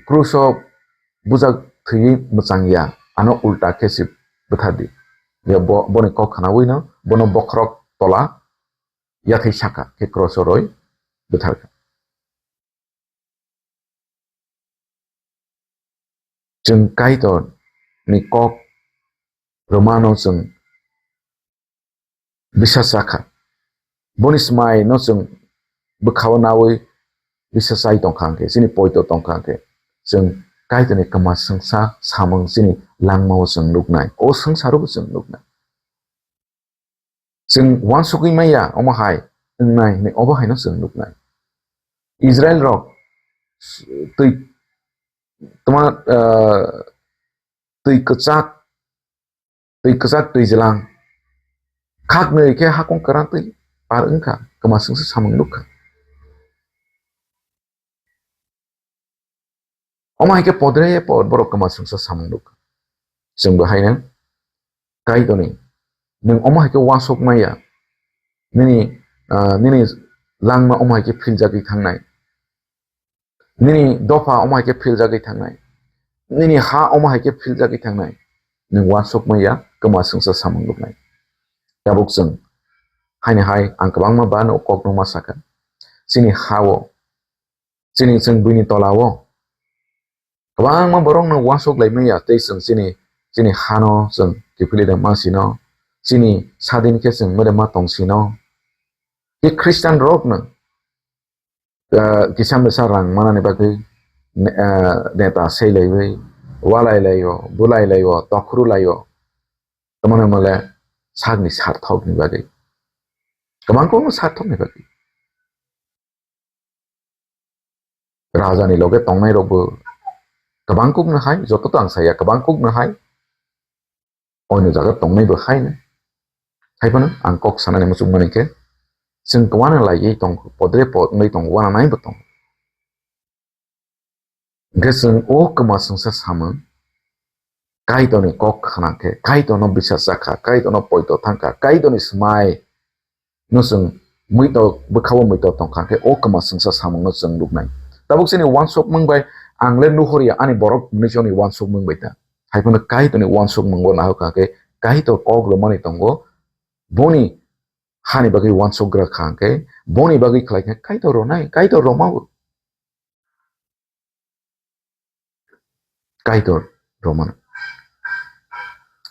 kruso bujak thwiwi mwchang ya, ano ulta khe se bwthar di." Ya bo, boni kok khnawi no bono bokhorok tola yathai saka khe kruso rwi bwtharkha. Chwng Kaitorni kok rwmano chwng bisa chakha. Boni swmaino chwng bwkhao nawi bisa chai tongkha hwnkhe, chini poito tongkha hwnkhe, chwng Kaitorni kwma swngsa samung chini langmao chwng nuknai, o swngsarobo chwng nuknai. Chwng uansugwi maya omo hai wngnai hwnwi obo haino chwng nuknai. Israel rok twi, tama, ah, twi kwchak, twi kwchak, twi jwlang, khaknwi khe hakung kwran twi par wngkha, kwma swngsa samung nukha. Omo hai khe podre pod borok kwma swngsa samung nuk. Chwng bo haino Kaitorni, nwng omo hai khe uansuk maya, nini, ah, nini langma omo hai khe philjagwi thangnai, nini dopha omo hai khe philjagwi thangnai, nini ha omo hai khe philjagwi thangnai, nwng uansuk maya kwma swngsa samung nuknai. Tabuk chwng haino hai ang kwbangma ba no kok nukma sakha, chini ha-o chini chwng buini tola-o kwbangma borokno uansuk lai manya, tei chwng chini, chini hano chwng kiphilwi rwma sino, chini sadin khe chwng mede ma tong sino. Tei Christian rokno, ah, kisa misa rang manani bagwi ne-, ah, neta sei laiwi, walai laio, bulai laio, tokhru laio, tamoni mole sakni sarthokni bagwi, kwbang kokno sarthokni bagwi. Rajani loge tongnai rokbo kwbang kukno hai, joto to ang saya, kwbang kukno hai. Oino jaga tongnai bo hai no. Hai phano ang kok sanani muchung mani khe, chwng kwmana laiwi tong, podre pod wngwi tong, uananai bo tong. Hwnkhe chwng o kwma swngsa samung, Kaitorni kok khna khe, Kaitorno bisas cha kha, Kaitorno poito thang kha, Kaitorni swmai no chwng muito, bwkhao muito tong kha khe, o kwma swngsa samung no chwng nuknai. Tabuk chini uansukmung bai ang le nuhor ya, ani borok hinwi chini uansukmung bai ta. Hai phano Kaitorni uansukmung bo nahok kha khe, Kaitor kok rwmani tongo, boni hani bagwi uansukgra kha khe, boni bagwi khlai khe Kaitor rwnai, Kaitor rwma o. Kaitor romano.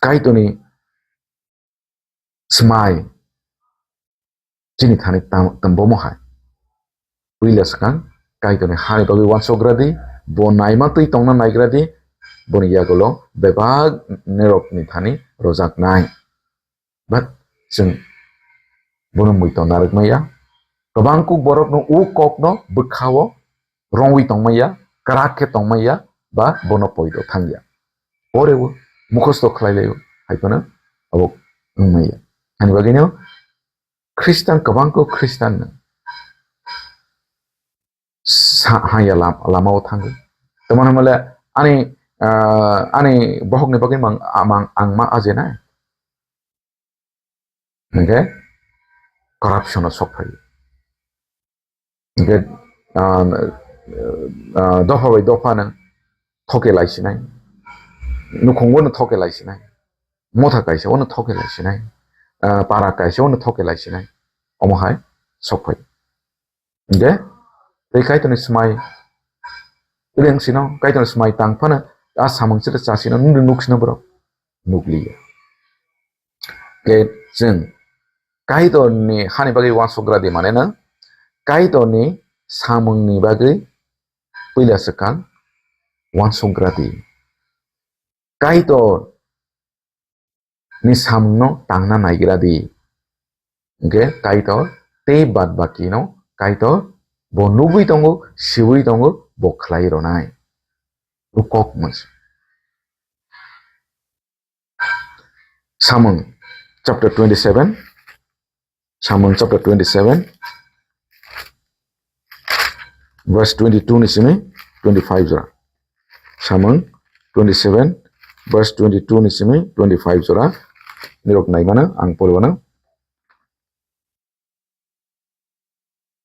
Kaitorni swmai chini thani tam-, tambomo hai. Puila swkang Kaitorni hani bagwi uansukgra di, bo naima twi tongna naigra di, boni yagulo bebak nerokni thani rojaknai. But chwng bono muito narwk maya. Kwbang kuk borokno o kokno bwkhao rongwi tong maya, kwrak khe tong maya, ba bono poito thang ya. Pore o mukhosto khlai lai o, hai phano abo wng maya. Ani bagwino Khristan, kwbang kuk Khristan no haya lam-, lama o thango. Tamani hwnmale ani, ah, ani bohokni bagwi mang, amang, ang ma ajenai. Hingke corruption o sok phai. Hingke, ah, ah, dopha bai dopha nang thoke lai sinai. Nukhung bono thoke lai sinai. Motha kaisa bono thoke lai sinai. Ah, para kaisa bono thoke lai sinai. Omo hai sok phai. Hingke, tei Kaitorni swmai reng sino, Kaitorni swmai tang phano, a samung chita cha sino, nini nuk sino borok nukliya. Ke chwng Kaitorni hani bagwi uansukgra di mane no, Kaitorni samungni bagwi puila swkang uansukgra di. Kaitor ni samungno tangna naigra di. Hingke Kaitor tei bad bakino Kaitor bo nugwi tongo, siui tongo, bo khlai rwnai. O kok mwnsi. Samung chapter twenty-seven. Samung chapter twenty-seven, verse twenty-two ni simi twenty-five jora. Samung twenty-seven, verse twenty-two ni simi twenty-five jora. Nirok naimano ang poribano.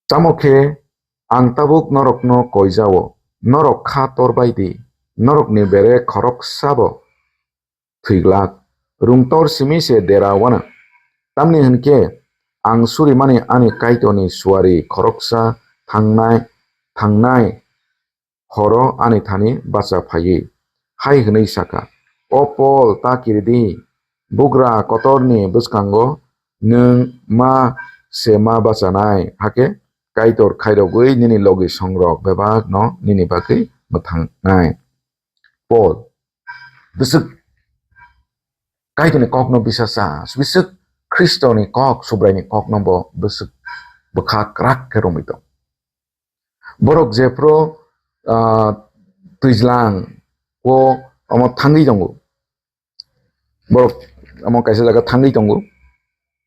Tamo khe ang tabuk norokno koijao, norok kha tor bai di, norokni bere khoroksa bo thwiglak, rungtor simi se dera wano. Tamni hwn khe ang surimani ani Kaitorni suari khoroksa thangnai, thangnai horo ani thani bacha phaiwi hai hwnwi sakha, "O Pol, ta kiri di, bugra kotorni bwskango nwng ma se ma bachanai, hakhe Kaitor khairogwi nini logi songrok bebakno nini bagwi mwthangnai." Pol bwswk Kaitorni kokno bisa cha, bwswk Khristoni kok, Subraini kokno bo bwswk bwkha kwrak khe romwi tong. Borok jephru, ah, twijlang o omo thangwi tongo. Borok omo kaisa jaga thangwi tongo.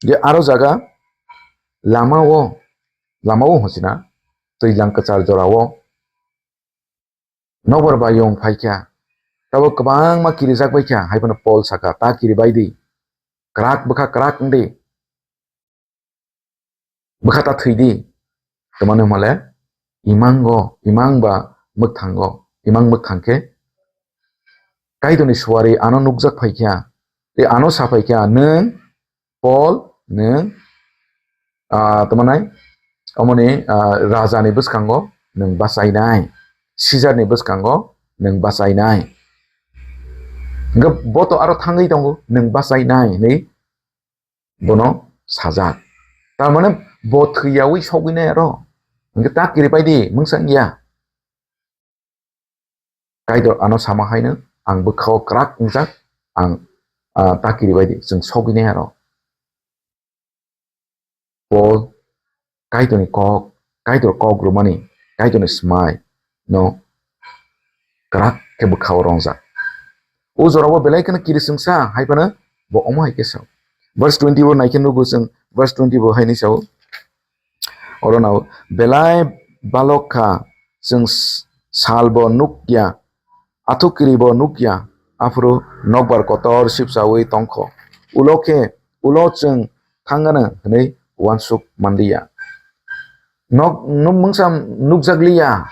Je aro jaga lama o, lama o hosina twijlang kwchar jora o. Nokbar bayung phaikha, tabuk kwbangma kirijak baikha, hai phano Pol sakha, "Ta kiribai di, kwrak bwkha kwrak wng di, bwkha ta thwi di." Tamani hwnmale imango, imang ba mwkthango, imang mwkthang khe Kaitorni suari ano nukjak phaikha, tei ano sa phaikha, "Nwng Pol, nwng, ah, tamo nai, omoni, ah, raja ni bwskango nwng bachainai, Caesar ni bwskango nwng bachainai." Hingke bo to aro thangwi tongo, "Nwng bachainai," hinwi bono sajak. Tar mane bo thwiyawi sogwinai aro. Hingke ta kiripai di, mungsa wngya. Kaitor ano sama haino, "Ang bwkhao kwrak wngjak, ang, ah, ta kiribai di, chwng sogwinai aro." Pol Kaitorni kok, Kaitor kok rwmani, Kaitorni swmai no kwrak khe bwkhao rongjak. O jorao belai kheno kirisingsa hai phano bo omo hai khe sao. Verse twenty o naikhe nugo chwng, verse twenty bo haini sao. Oro nao belai balok kha, chwng s-, sal bo nuk ya, athukiri bo nuk ya, aphuru nokbar kotor sipsaui tongkho. Ulo khe, ulo chwng thangano hwnwi uansuk manliya. Nok, nuk mungsa nukjakliya.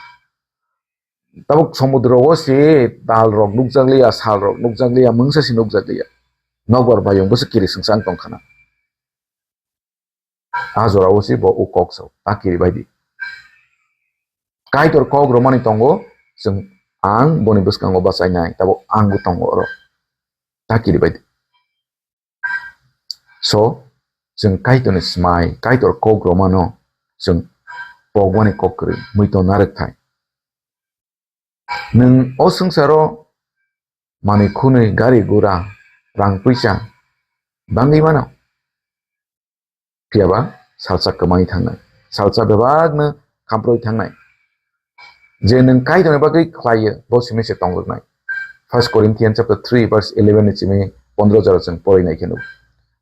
Tabuk somudro o se tal rok nukjakliya, sal rok nukjakliya, mungsa se nukjakliya. Nokbar bayung bo se kirisingsa wng tongkhana. A jora o se bo o kok sao, ta kiribai di. Kaitor kok romani tongo, chwng ang boni bwskango bachainai, tabuk ang bo tongo oro. Ta kiribai di. So, chwng Kaitorni swmai, Kaitor kok romano chwng pogwani kok kwrwi, muito narwk thai. Nwng o swngcharo manwi khwnwi, gari gura, rang puisa bangwi mano. Phiyaba salsa kwmai thangnai, salsa bebakno khamproi thangnai. Je nwng Kaitorni bagwi khlaiyo, bo simi se tongrwknai. First Corinthians chapter three verse eleven ni simi pondro jora chwng porwi nai khe nugo.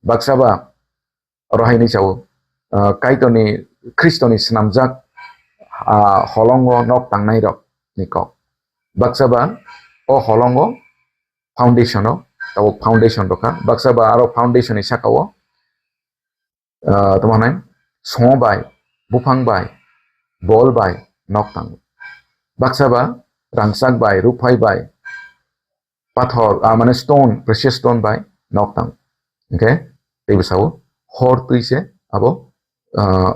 Baksa ba oro hai hinwi sao, ah, Kaitorni, Khristoni snamjak ah, holongo nok tangnai rok ni kok. Baksa ba o holongo foundation o, tabuk foundation rokha. Baksa ba aro foundation ni saka o, ah, tamo hwnai, song bai, buphang bai, bol bai nok tango. Baksa ba rangchak bai, ruphai bai, pathor, ah, mane stone, precious stone bai nok tango. Hingkhe tei bwsao hor twi se abo, ah,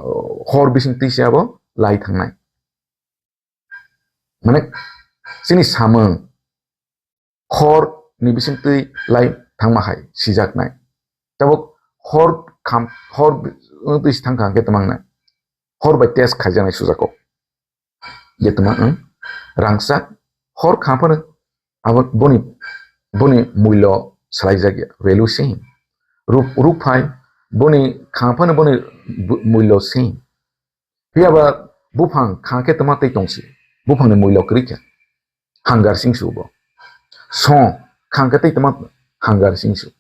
hor bising twi se abo lai thangnai. Mane chini samung hor ni bising twi lai thangma hai sijaknai. Tabuk hor kham, hor twi se thangkha hingkhe twmangnai. Hor bai test khaijaknai sujako. Je twma, hmm? Rangchak hor kha phano abo boni, boni mullo swlaijakya, value same. Ruk, rukphai boni kha phano boni bu-, mullo same. Phiya ba buphang kha khe twma tei tongsi. Buphangni mullo kwrwi kha. Hangar singsu bo. Song kha khe tei twma hangar singsu.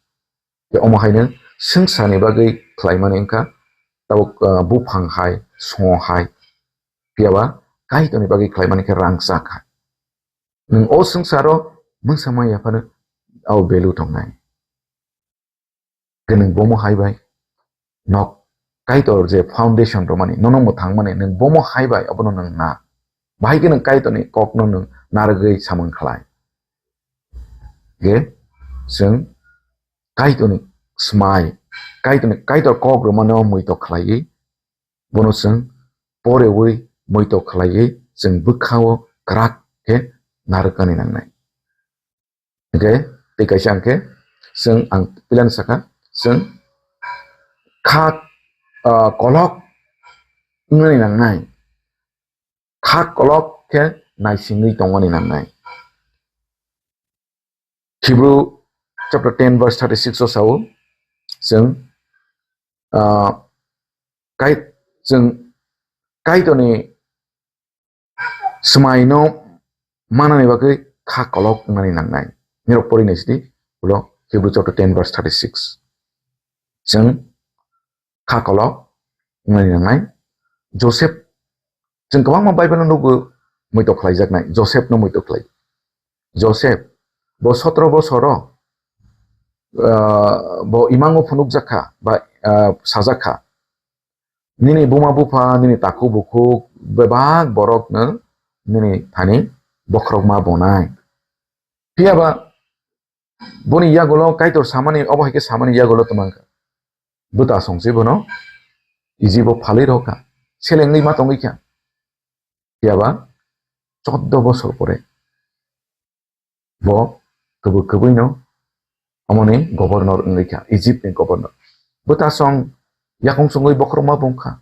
Tei omo haino swngcharni bagwi khlaimani wngkha tabuk, ah, buphang hai, song hai. Phiya ba Kaitorni bagwi khlaimani khe rangchak hai. Nwng o swngcharo mungsa manya phano o value tongnai. Khe nwng bomo hai bai nok Kaitor je foundation rwmani, nono mwthangmani, nwng bomo hai bai, obono nwng na. Bahai khe nwng Kaitorni kokno nwng narwgwi samung khlai. Khe chwng Kaitorni smai, Kaitorni, Kaitor kok rwmano muitok khlaiwi, bono chwng porewi muitok khlaiwi chwng bwkhao kwrak khe narwknani nangnai. Hingkhe tei kaisa hingkhe chwng ang pilani saka chwng kha, ah, kolok wngnani nangnai. Kha kolok khe naisingwi tongmani nangnai. Hebrew chapter ten verse thirty-six o sao chwng, ah, kai, chwng Kaitorni swmaino manani bagwi kha kolok wngnani nangnai. Nirok pori naisidi ulo Hebrew chapter ten verse thirty-six. Chwng kha kolok wngnani nangnai. Joseph, chwng kwbangma Bible no nugo muitok khlaijaknai, Joseph no muitok khlai. Joseph, bo sotro bosoro, ah, bo imango phunukjak kha, ba, ah, sajak kha. Nini buma bupha, nini takhuk bukhuk, bebak borok no nini thani bokhorok ma bonai. Phiya ba boni yagulo Kaitor samani, obo hai khe samani yagulo twmang kha. Bwta song se bono Egypt o phalwi rw kha. Selengwi ma tongwi kha. Phiya ba choddo bosor pore bo kwbwi kwbwi no omoni governor wngwi kha, Egypt ni governor. Bwta song yakung songwi bokhorok ma bung kha.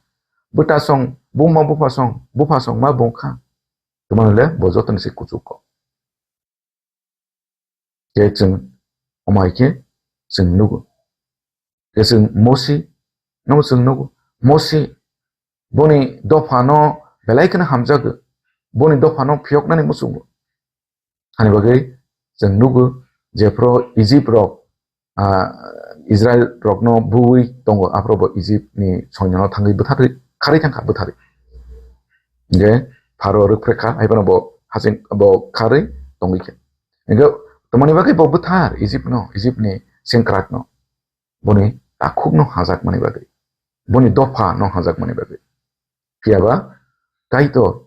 Bwta song buma bupha song, bupha song ma bung kha. Twmani le bo joto ni se kuchuk kok. Khe chwng omo hai khe chwng nugo. Khe chwng Mosi no chwng nugo. Mosi boni dopha no belai kheno hamjago. Boni dopha no phiyoknani muchungo. Hani bagwi chwng nugo jephru Egypt rok, ah, Israel rokno buwi tongo, aphuru bo Egypt ni soinano thangwi bwtharwi kharwi thangkha, bwtharwi. Hingkhe Pharo rwkphrekha, haiphano bo haching bo kharwi tongwi khe. Hingkhe tamoni bagwi bo bwthar Egypt no, Egypt ni sengkrak no, boni takhuk no hajak mani bagwi, boni dopha no hajak mani bagwi. Phiya ba Kaitor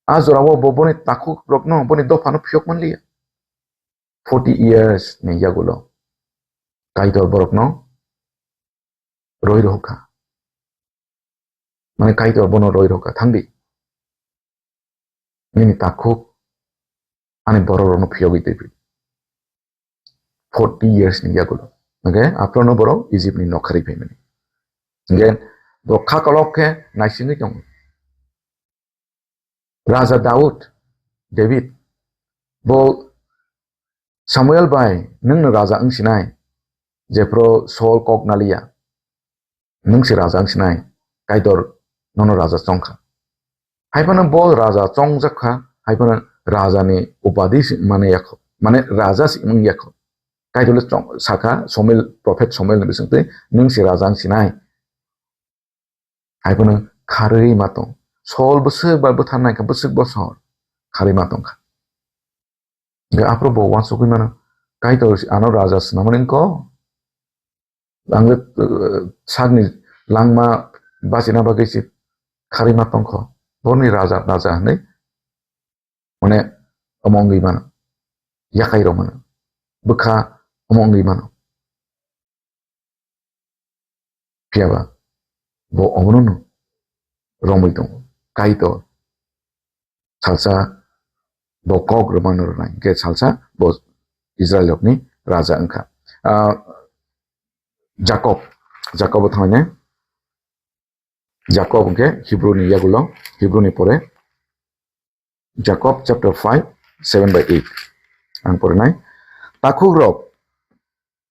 a jorao bo boni takhuk rokno, boni dopha no phiyok manliya. Forty years ni yagulo Kaitor borokno roi rohkha. Mane Kaitor bono roi rohkha, "Thangdi. Nini takhuk ani borok rokno phiyogwi twi phi." Forty years ni yagulo. Hingkhe aphuru no borok Egypt ni nokharwi phaimani. Hingkhe bo kha kolok khe naisingwi tongo. Raja Daud, David, bo Samuel bai, "Nwng no raja wng sinai, jephru Saul kok naliya, nwng se raja wng sinai, Kaitor nono raja chongkha." Haiphano bo raja chongjak kha, haiphano raja ni upadi si mane yakho, mane raja si wng yakho. Kaitor le chong-, sakha Samuel, prophet Samuel ni bisingtwi, "Nwng se raja wng sinai." Haiphano kharwi ma tong. Sol bwswk ba bwtharnai kha, bwswk bosor kharwi ma tongkha. Hwnkhe aphuru bo uansugwi mano, Kaitor ano raja swnamani wngkha. Ang, eh, sakni langma bachina bagwi se kharwi ma tongkho. Borni raja, raja hwnwi, mane, omo wngwi mano. Yakai rw mano. Bwkha omo wngwi mano. Phiya ba bo omono no romwi tongo. Kaitor salsa bo kok rwmano rwnai, hwnkhe salsa bo Israel rokni raja wngkha. Ah, Jakob, Jakob bo thanglainai. Jakob hwnkhe Hebrew ni yagulo, Hebrew ni pore. Jakob chapter five, seven by eight. Ang porinai. Takhukrok,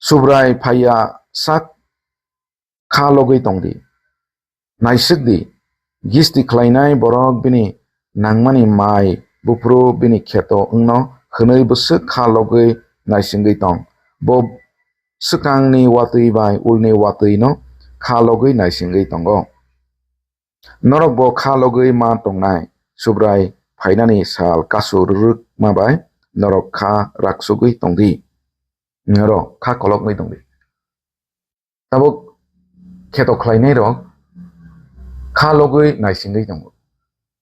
Subrai phaiya sak kha logwi tongdi. Naisik di, gisti khlainai borok bini nangmani mai buphuru bini kheto wngno hwnwi bwswk kha logwi naisingwi tong. Bo swkangni watwi bai ulni watwino kha logwi naisingwi tongo. Norok bo kha logwi ma tongnai, Subrai phainani sal kasu rwrwkma bai norok kha raksugwi tongdi. Norok kha koloknwi tongdi. Tabuk kheto khlainai rok kha logwi naisingwi tongo.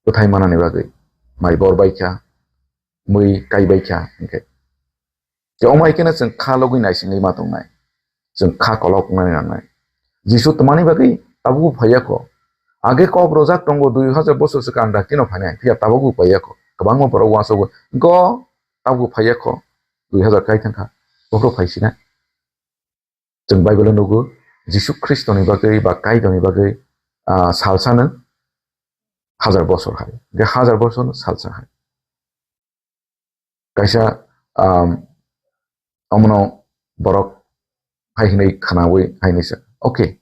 Bwthai manani bagwi mai bor bai kha, mui kai bai kha, hwnkhe. Je omo hai kheno chwng kha logwi naisingwi ma tongnai. Chwng kha kolok wngnani nangnai. Jisu twmani bagwi tabukbo phaiya kho. Age kok rojak tongo dui hajar bosor swkang dakti no phainai. Phiya tabukbo phaiya kho. Kwbangma borok uansukgo. Go tabukbo phaiya kho. Dui hajar kai thangkha. Bokhorok phaisinai. Chwng Bible o nugo, Jisu Khristoni bagwi ba Kaitorni bagwi, ah, salsano hajar bosor hai. Hwnkhe hajar bosor no salsa hai. Kaisa, um, omono borok hai hwnwi khwnawi hai hwnwi sa, "Okay,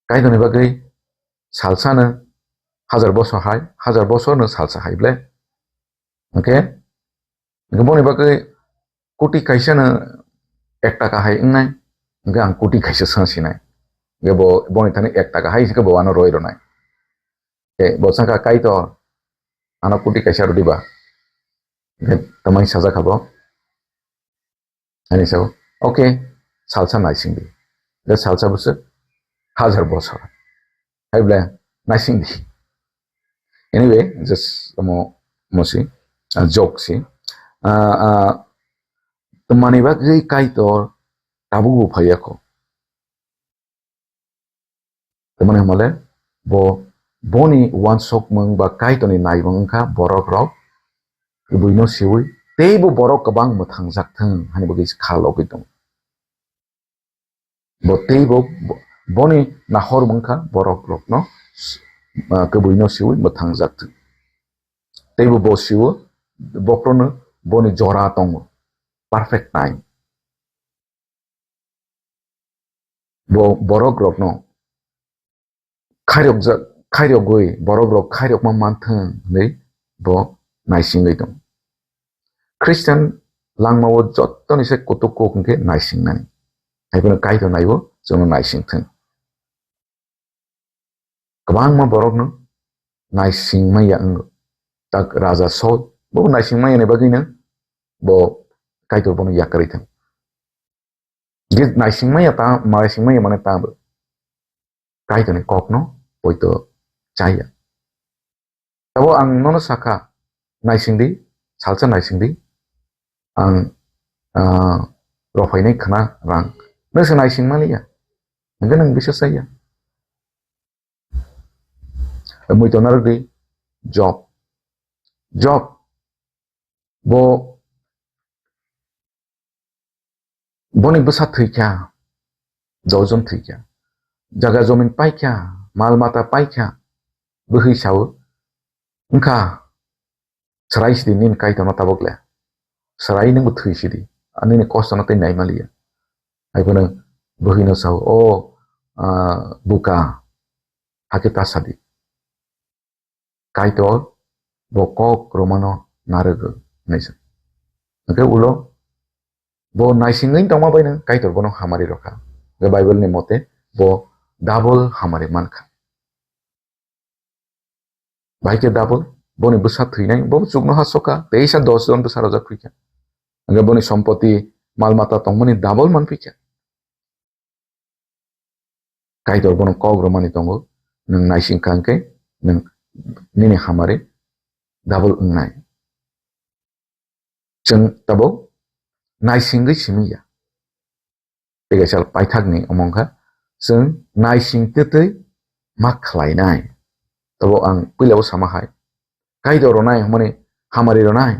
Kaitorni bagwi salsano hajar bosor hai, hajar bosorno salsa hai ble." Hwnkhe, hwnkhe boni bagwi koti kaisano ek taka hai wngnai, hwnkhe ang koti kaisa swnam sinai. Hwnkhe bo, boni thani ek taka hai hwnkhe bo ano roi rwnai. E, bo saka, "Kaitor, ano koti kaisa rwdi ba." Hwnkhe tamani sajak kha bo. Ani sao, "Okay, salsa naising di." Hwnkhe salsa bwswk hajar bosor. Hai ble naising di. Anyway, just omo, omo si, ah, joke si. Ah, ah, twmani bagwi Kaitor tabukbo phaiya kho. Tamani hwnmale bo boni uansukmung ba Kaitorni naimung wngkha borok rok kwbwino siwi teibo borok kwbang mwthangjak thung hani bagwi kha logwi tongo. Bo teibo bo-, boni nahormung wngkha borok rokno, ah, kwbwino siwi mwthangjak thung. Teibo bo siwo bokhorono boni jora tongo, perfect time. Bo borok rokno khairokjak, khairogwi, borok rok khairokma manthung hinwi bo naisingwi tongo. Christian langmao jottoni se kutuk kuk hwnkhe naisingnani. Haiphano Kaitor naibo chwngno naisingthung. Kwbangma borokno naisingmaya wngo. Tak Raja Saul bo naisingmaya ni bagwino bo Kaitor bono yakarwi thang. Je naisingmaya ta, naisingmaya mane ta bo Kaitorni kokno poito chaya. Tabo ang nono sakha, naising di, salsa naising di, ang, ah, rophainai khna rang. Nwng se naising maliya, hwnkhe nwng bisa saya. Mui tona rwdi, Job. Job, bo Boni bwsa thwikha, dojon thwikha, jaga jomin paikha, mal mata paikha, bwhwi sao, "Wngkha, swrai sidi nini kaitorno tabuk le, swrai nwngbo thwi sidi, nini kostono tei naimaliya." Haiphano bwhwino sao, "O, ah, buka, hakhe ta sadi." Kaitor bo kok romano narwgo, hwnwi sa. Hwnkhe ulo bo naisingwi tongma baino Kaitor bono hamari rokha. Hwnkhe Bible ni mote bo double hamari mankha. Bahai khe double, boni bwsa thwinai, bo chuknoha soka, teisa dos jon bwsa rojak phikha. Hwnkhe boni sompoti mal mata tongmani double manphikha. Kaitor bono kok romani tongo, nwng naising kha hwnkhe nwng nini hamari double wngnai. Chwng tabuk naisingwi simi ya. Tei kaisa paithakni omo wngkha, chwng naising twtwi ma khlainai. Tabuk ang puila o sama hai. Kaitor rwnai hwnmani hamari rwnai.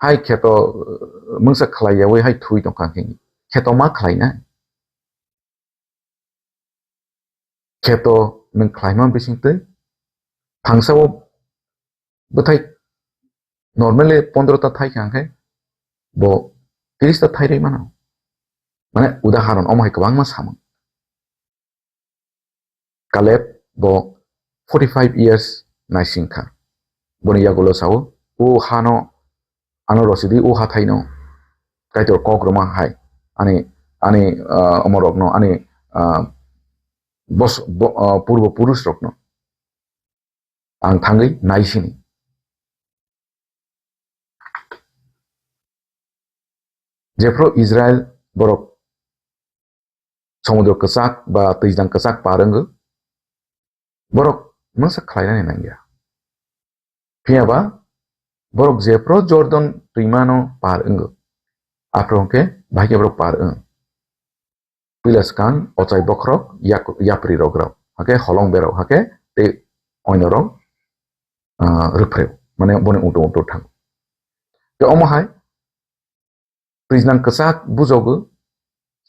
Hai kheto, uh, mungsa khlai yaui hai thui tongkha hwnkhe kheto ma khlainai. Kheto nwng khlaima bisingtwi thangsao bwthai normally pondro ta thai kha hwnkhe bo tris ta thai rwi mano. Mane udaharon omo hai kwbangma samung. Kaleb bo forty five years naising kha. Boni yagulo sao, o hano ano rosidi o hathaino Kaitor kok rwma hai, ani, ani, ah, omorokno, ani, ah, bos-, bo-, ah, purbo purusrokno ang thangwi naisini. Jephru Israel borok somudro kwchak ba twijlang kwchak par wngwi, borok mungsa khlainani nangya. Phiya ba borok jephru Jordan twimano par wngo, aphuru hwnkhe bahai khe borok par wng. Puila swkang ochai bokhorok, yak-, yapri rok rok, hakhe holong berok, hakhe tei oino rok, ah, rwphreo, mane boni uto uto thango. Tei omo hai twijlang kwchak bujogo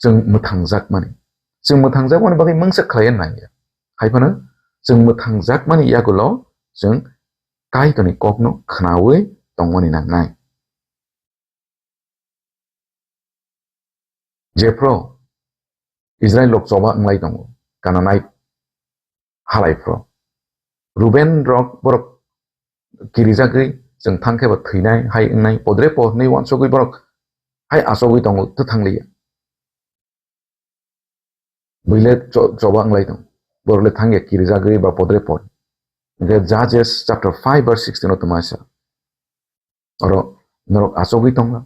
chwng mwthangjakmani. Chwng mwthangjakmani bagwi mungsa khlaiya nangya. Hai phano chwng mwthangjakmani yagulo chwng Kaitorni kokno khnaui tongmani nangnai. Jephru Israel rok choba wnglai tongo, Kananai halaiphru. Ruben rok borok kirijagwi chwng thangkhe bo thwinai hai wngnai, podre po hwnwi uansugwi borok hai achogwi tongo, twthang liya. Buile cho-, choba wnglai tongo. Borok le thangya kirijagwi ba podre po. Hwnkhe Judges chapter five verse sixteen o twma sa. Oro norok achogwi tongla,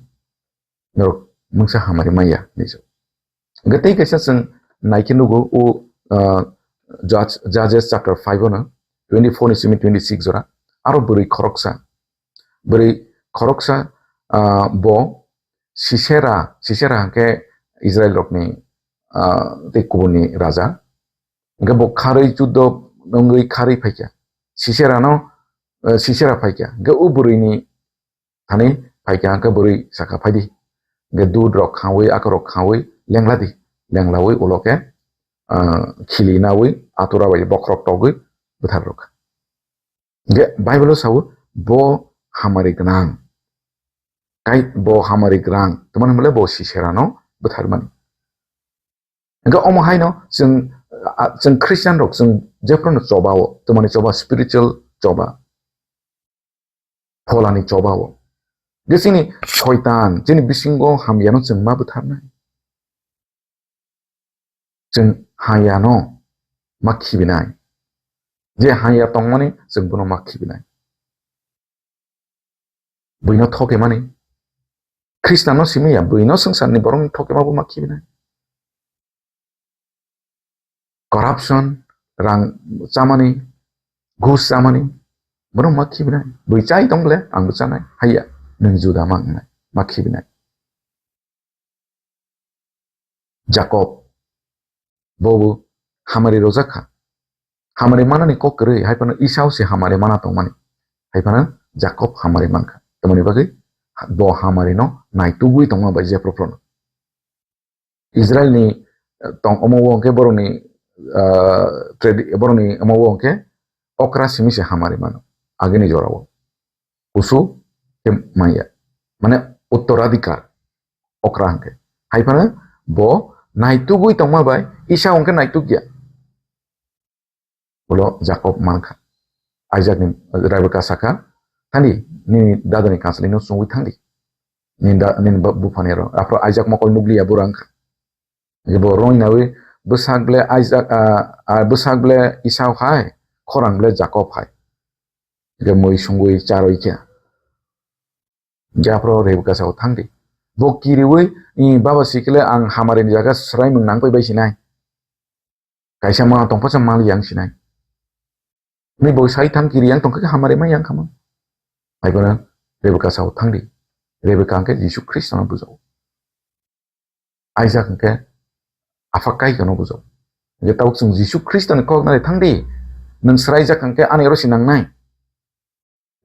norok mungsa hamari maya hinwi sa. Hwnkhe tei kaisa chwng naikhe nugo o, ah, Judge-, Judges chapter five o no twenty four ni simi twenty six jora aro bwrwi khoroksa. Bwrwi khoroksa, ah, bo Sisera, Sisera hwnkhe Israel rokni, ah, tei kubuni raja. Hwnkhe bo kharwi juddo wngwi kharwi phaikha. Sisera no, eh, Sisera phaikha. Hwnkhe o bwrwini thani phaikha, hwnkhe bwrwi sakha, "Phaidi." Hwnkhe dud rok khaui, akorok khaui lengla di. Lenglaui ulo khe, ah, khili naui atura bai bokhorok togwi bwthar rwkha. Hwnkhe Bible o sao bo hamari gwnang. Kai bo hamari gwnang. Tamani hwnle bo Sisera no bwtharmani. Hwnkhe omo haino chwng, a, chwng Christian rok chwng jephru no choba o, tamani choba spiritual choba. Pholani choba o. Je chini soitan, chini bisingo hamya no chwng ma bwtharnai. Chwng haya no ma khibinai. Je haya tongmani chwng bono ma khibinai. Buino thokemani. Khristanno simi ya, buino swngcharni borokni thokema bo ma khibinai. Corruption, rang chamani, ghus chamani, bono ma khibinai. Bui chai tong bole, ang bo chanai. Haya, nwng juda ma wngnai, ma khibinai. Jakob, bo bo hamari rojak kha. Hamari manani kok kwrwi, hai phano Esau se hamari mana tongmani. Hai phano Jakob hamari mankha. Tamoni bagwi bo hamari no naitugwi tongma bai jephru phruno. Israel ni, eh, tong omo o hwnkhe borokni, ah, tradi-, borokni omo o hwnkhe okra simi se hamari mano. Agini jora o. Kusu khe manya. Mane uttoradhikar. Okra hwnkhe. Hai phano bo naitugwi tongma bai Esau hwnkhe naituk ya. Ulo Jakob mankha. Isaac ni Rebeka sakha, "Thangdi, nini dada ni kansalino chungwi thangdi. Nini da-, nini ba-, buphani aro." Aphro Isaac mokol nukliya bura wngkha. Bo roi nawi bwsak ble Isaac, ah, ah, bwsak ble Esau hai, khorang ble Jakob hai. Hingke mui sungwi charwi khe. Japhro Rebeka sao thangdi. Bo kiriwi, "I, baba sikile ang hamari ni jaga sraimung nangpai bai sinai. Kaisa ma tongpasa mali yang sinai." Ni bo sai thang kiri yang tongkhe hamari ma yang khama. Ai bono Rebeka sao thangdi. Rebeka hingke Jisu Khristo no bujao. Isaac hingke Apha Kaitorno bujao. Hingke tabuk chwng Jisu Khristoni kok nai thangdi. Nwng sraijak hingke ani oro si nangnai.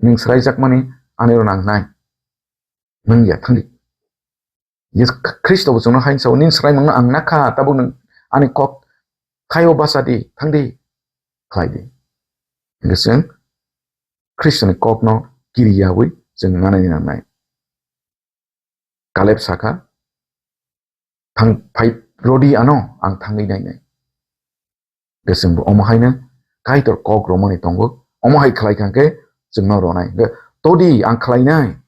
Nwng sraijakmani ani oro nangnai. Nwng ya thangdi. Yes, Khristo bo chwngno haino sao, "Nini swraimungno ang nakha, tabuk nwng ani kok thaio bachadi, thangdi, khlaidi." Hingke chwng Khristoni kokno kiriyawi chwng nanani nangnai. Kaleb saka, "Thang phai rodi ano, ang thangwi nainai." Hingke chwngbo omo haino Kaitor kok romani tongo, omo hai khlai kha hingke chwngno ronai. Hingke, "Todi, ang khlainai.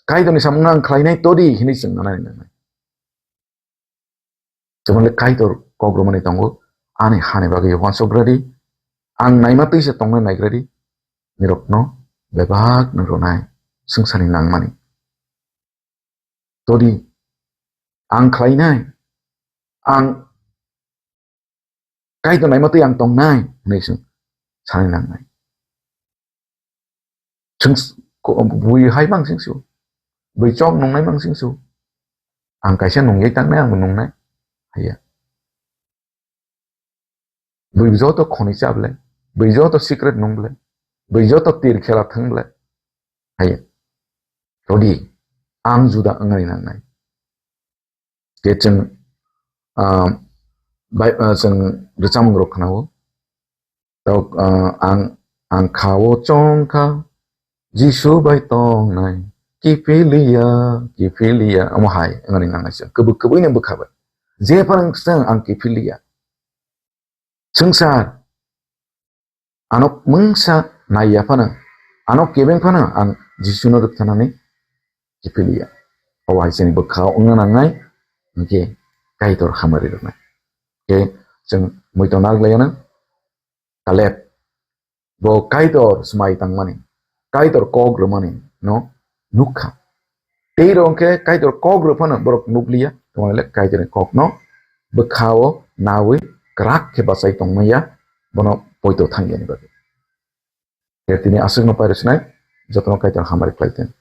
Kaitorni samungno ang khlainai, todi," hinwi chwng nanani nangnai. Jemon le Kaitor kok romani tongo, "Ani hani bagwi uansuk radi, ang naima twi se tongna naigradi, nirokno bebak no ronai, swngcharni nangmani." Todi, ang khlainai, ang Kaitor naima twi ang tongnai, hinwi chwng sanai nangnai. Chwng s-, ko-, bui hai mang sing su. Bui chok nungnai mang sing su. Ang kaisa nungyai tangnai, ang bo nungnai. Haiya. Bui joto khoni cha ble. Bui joto secret nung ble. Bui joto tir khela thang ble. Haiya. Todi, ang juda wngani nangnai. Ke chwng, ah, bai, ah, chwng rwchapmung rok khwnao. Tok, ah, ang, ang khao chong kha, Jisu bai tongnai, kiphiliya, kiphiliya. Omo hai, wngani nangnai chwng. Kwbwi, kwbwi no bwkha bai. Je phano chwng ang kiphiliya. Swngchar, ano mungsa naiya phano, ano kebeng phano ang Jisuno rwkthanani kiphiliya. Obo hai chini bwkhao wngna nangnai, hwnkhe Kaitor hamari rwnai. Khe chwng muitu narwk laiyano, Kaleb, bo Kaitor swmai tangmani, Kaitor kok rwmani no nukha. Tei rok hwnkhe Kaitor kok rw phano borok nukliya, tongmani le Kaitorni kokno bwkhao naui kwrak khe bachai tongmaya, bono poito thangyani bagwi. Khe tini aswkno pairw sinai, jotono Kaitor hamari khlai thung.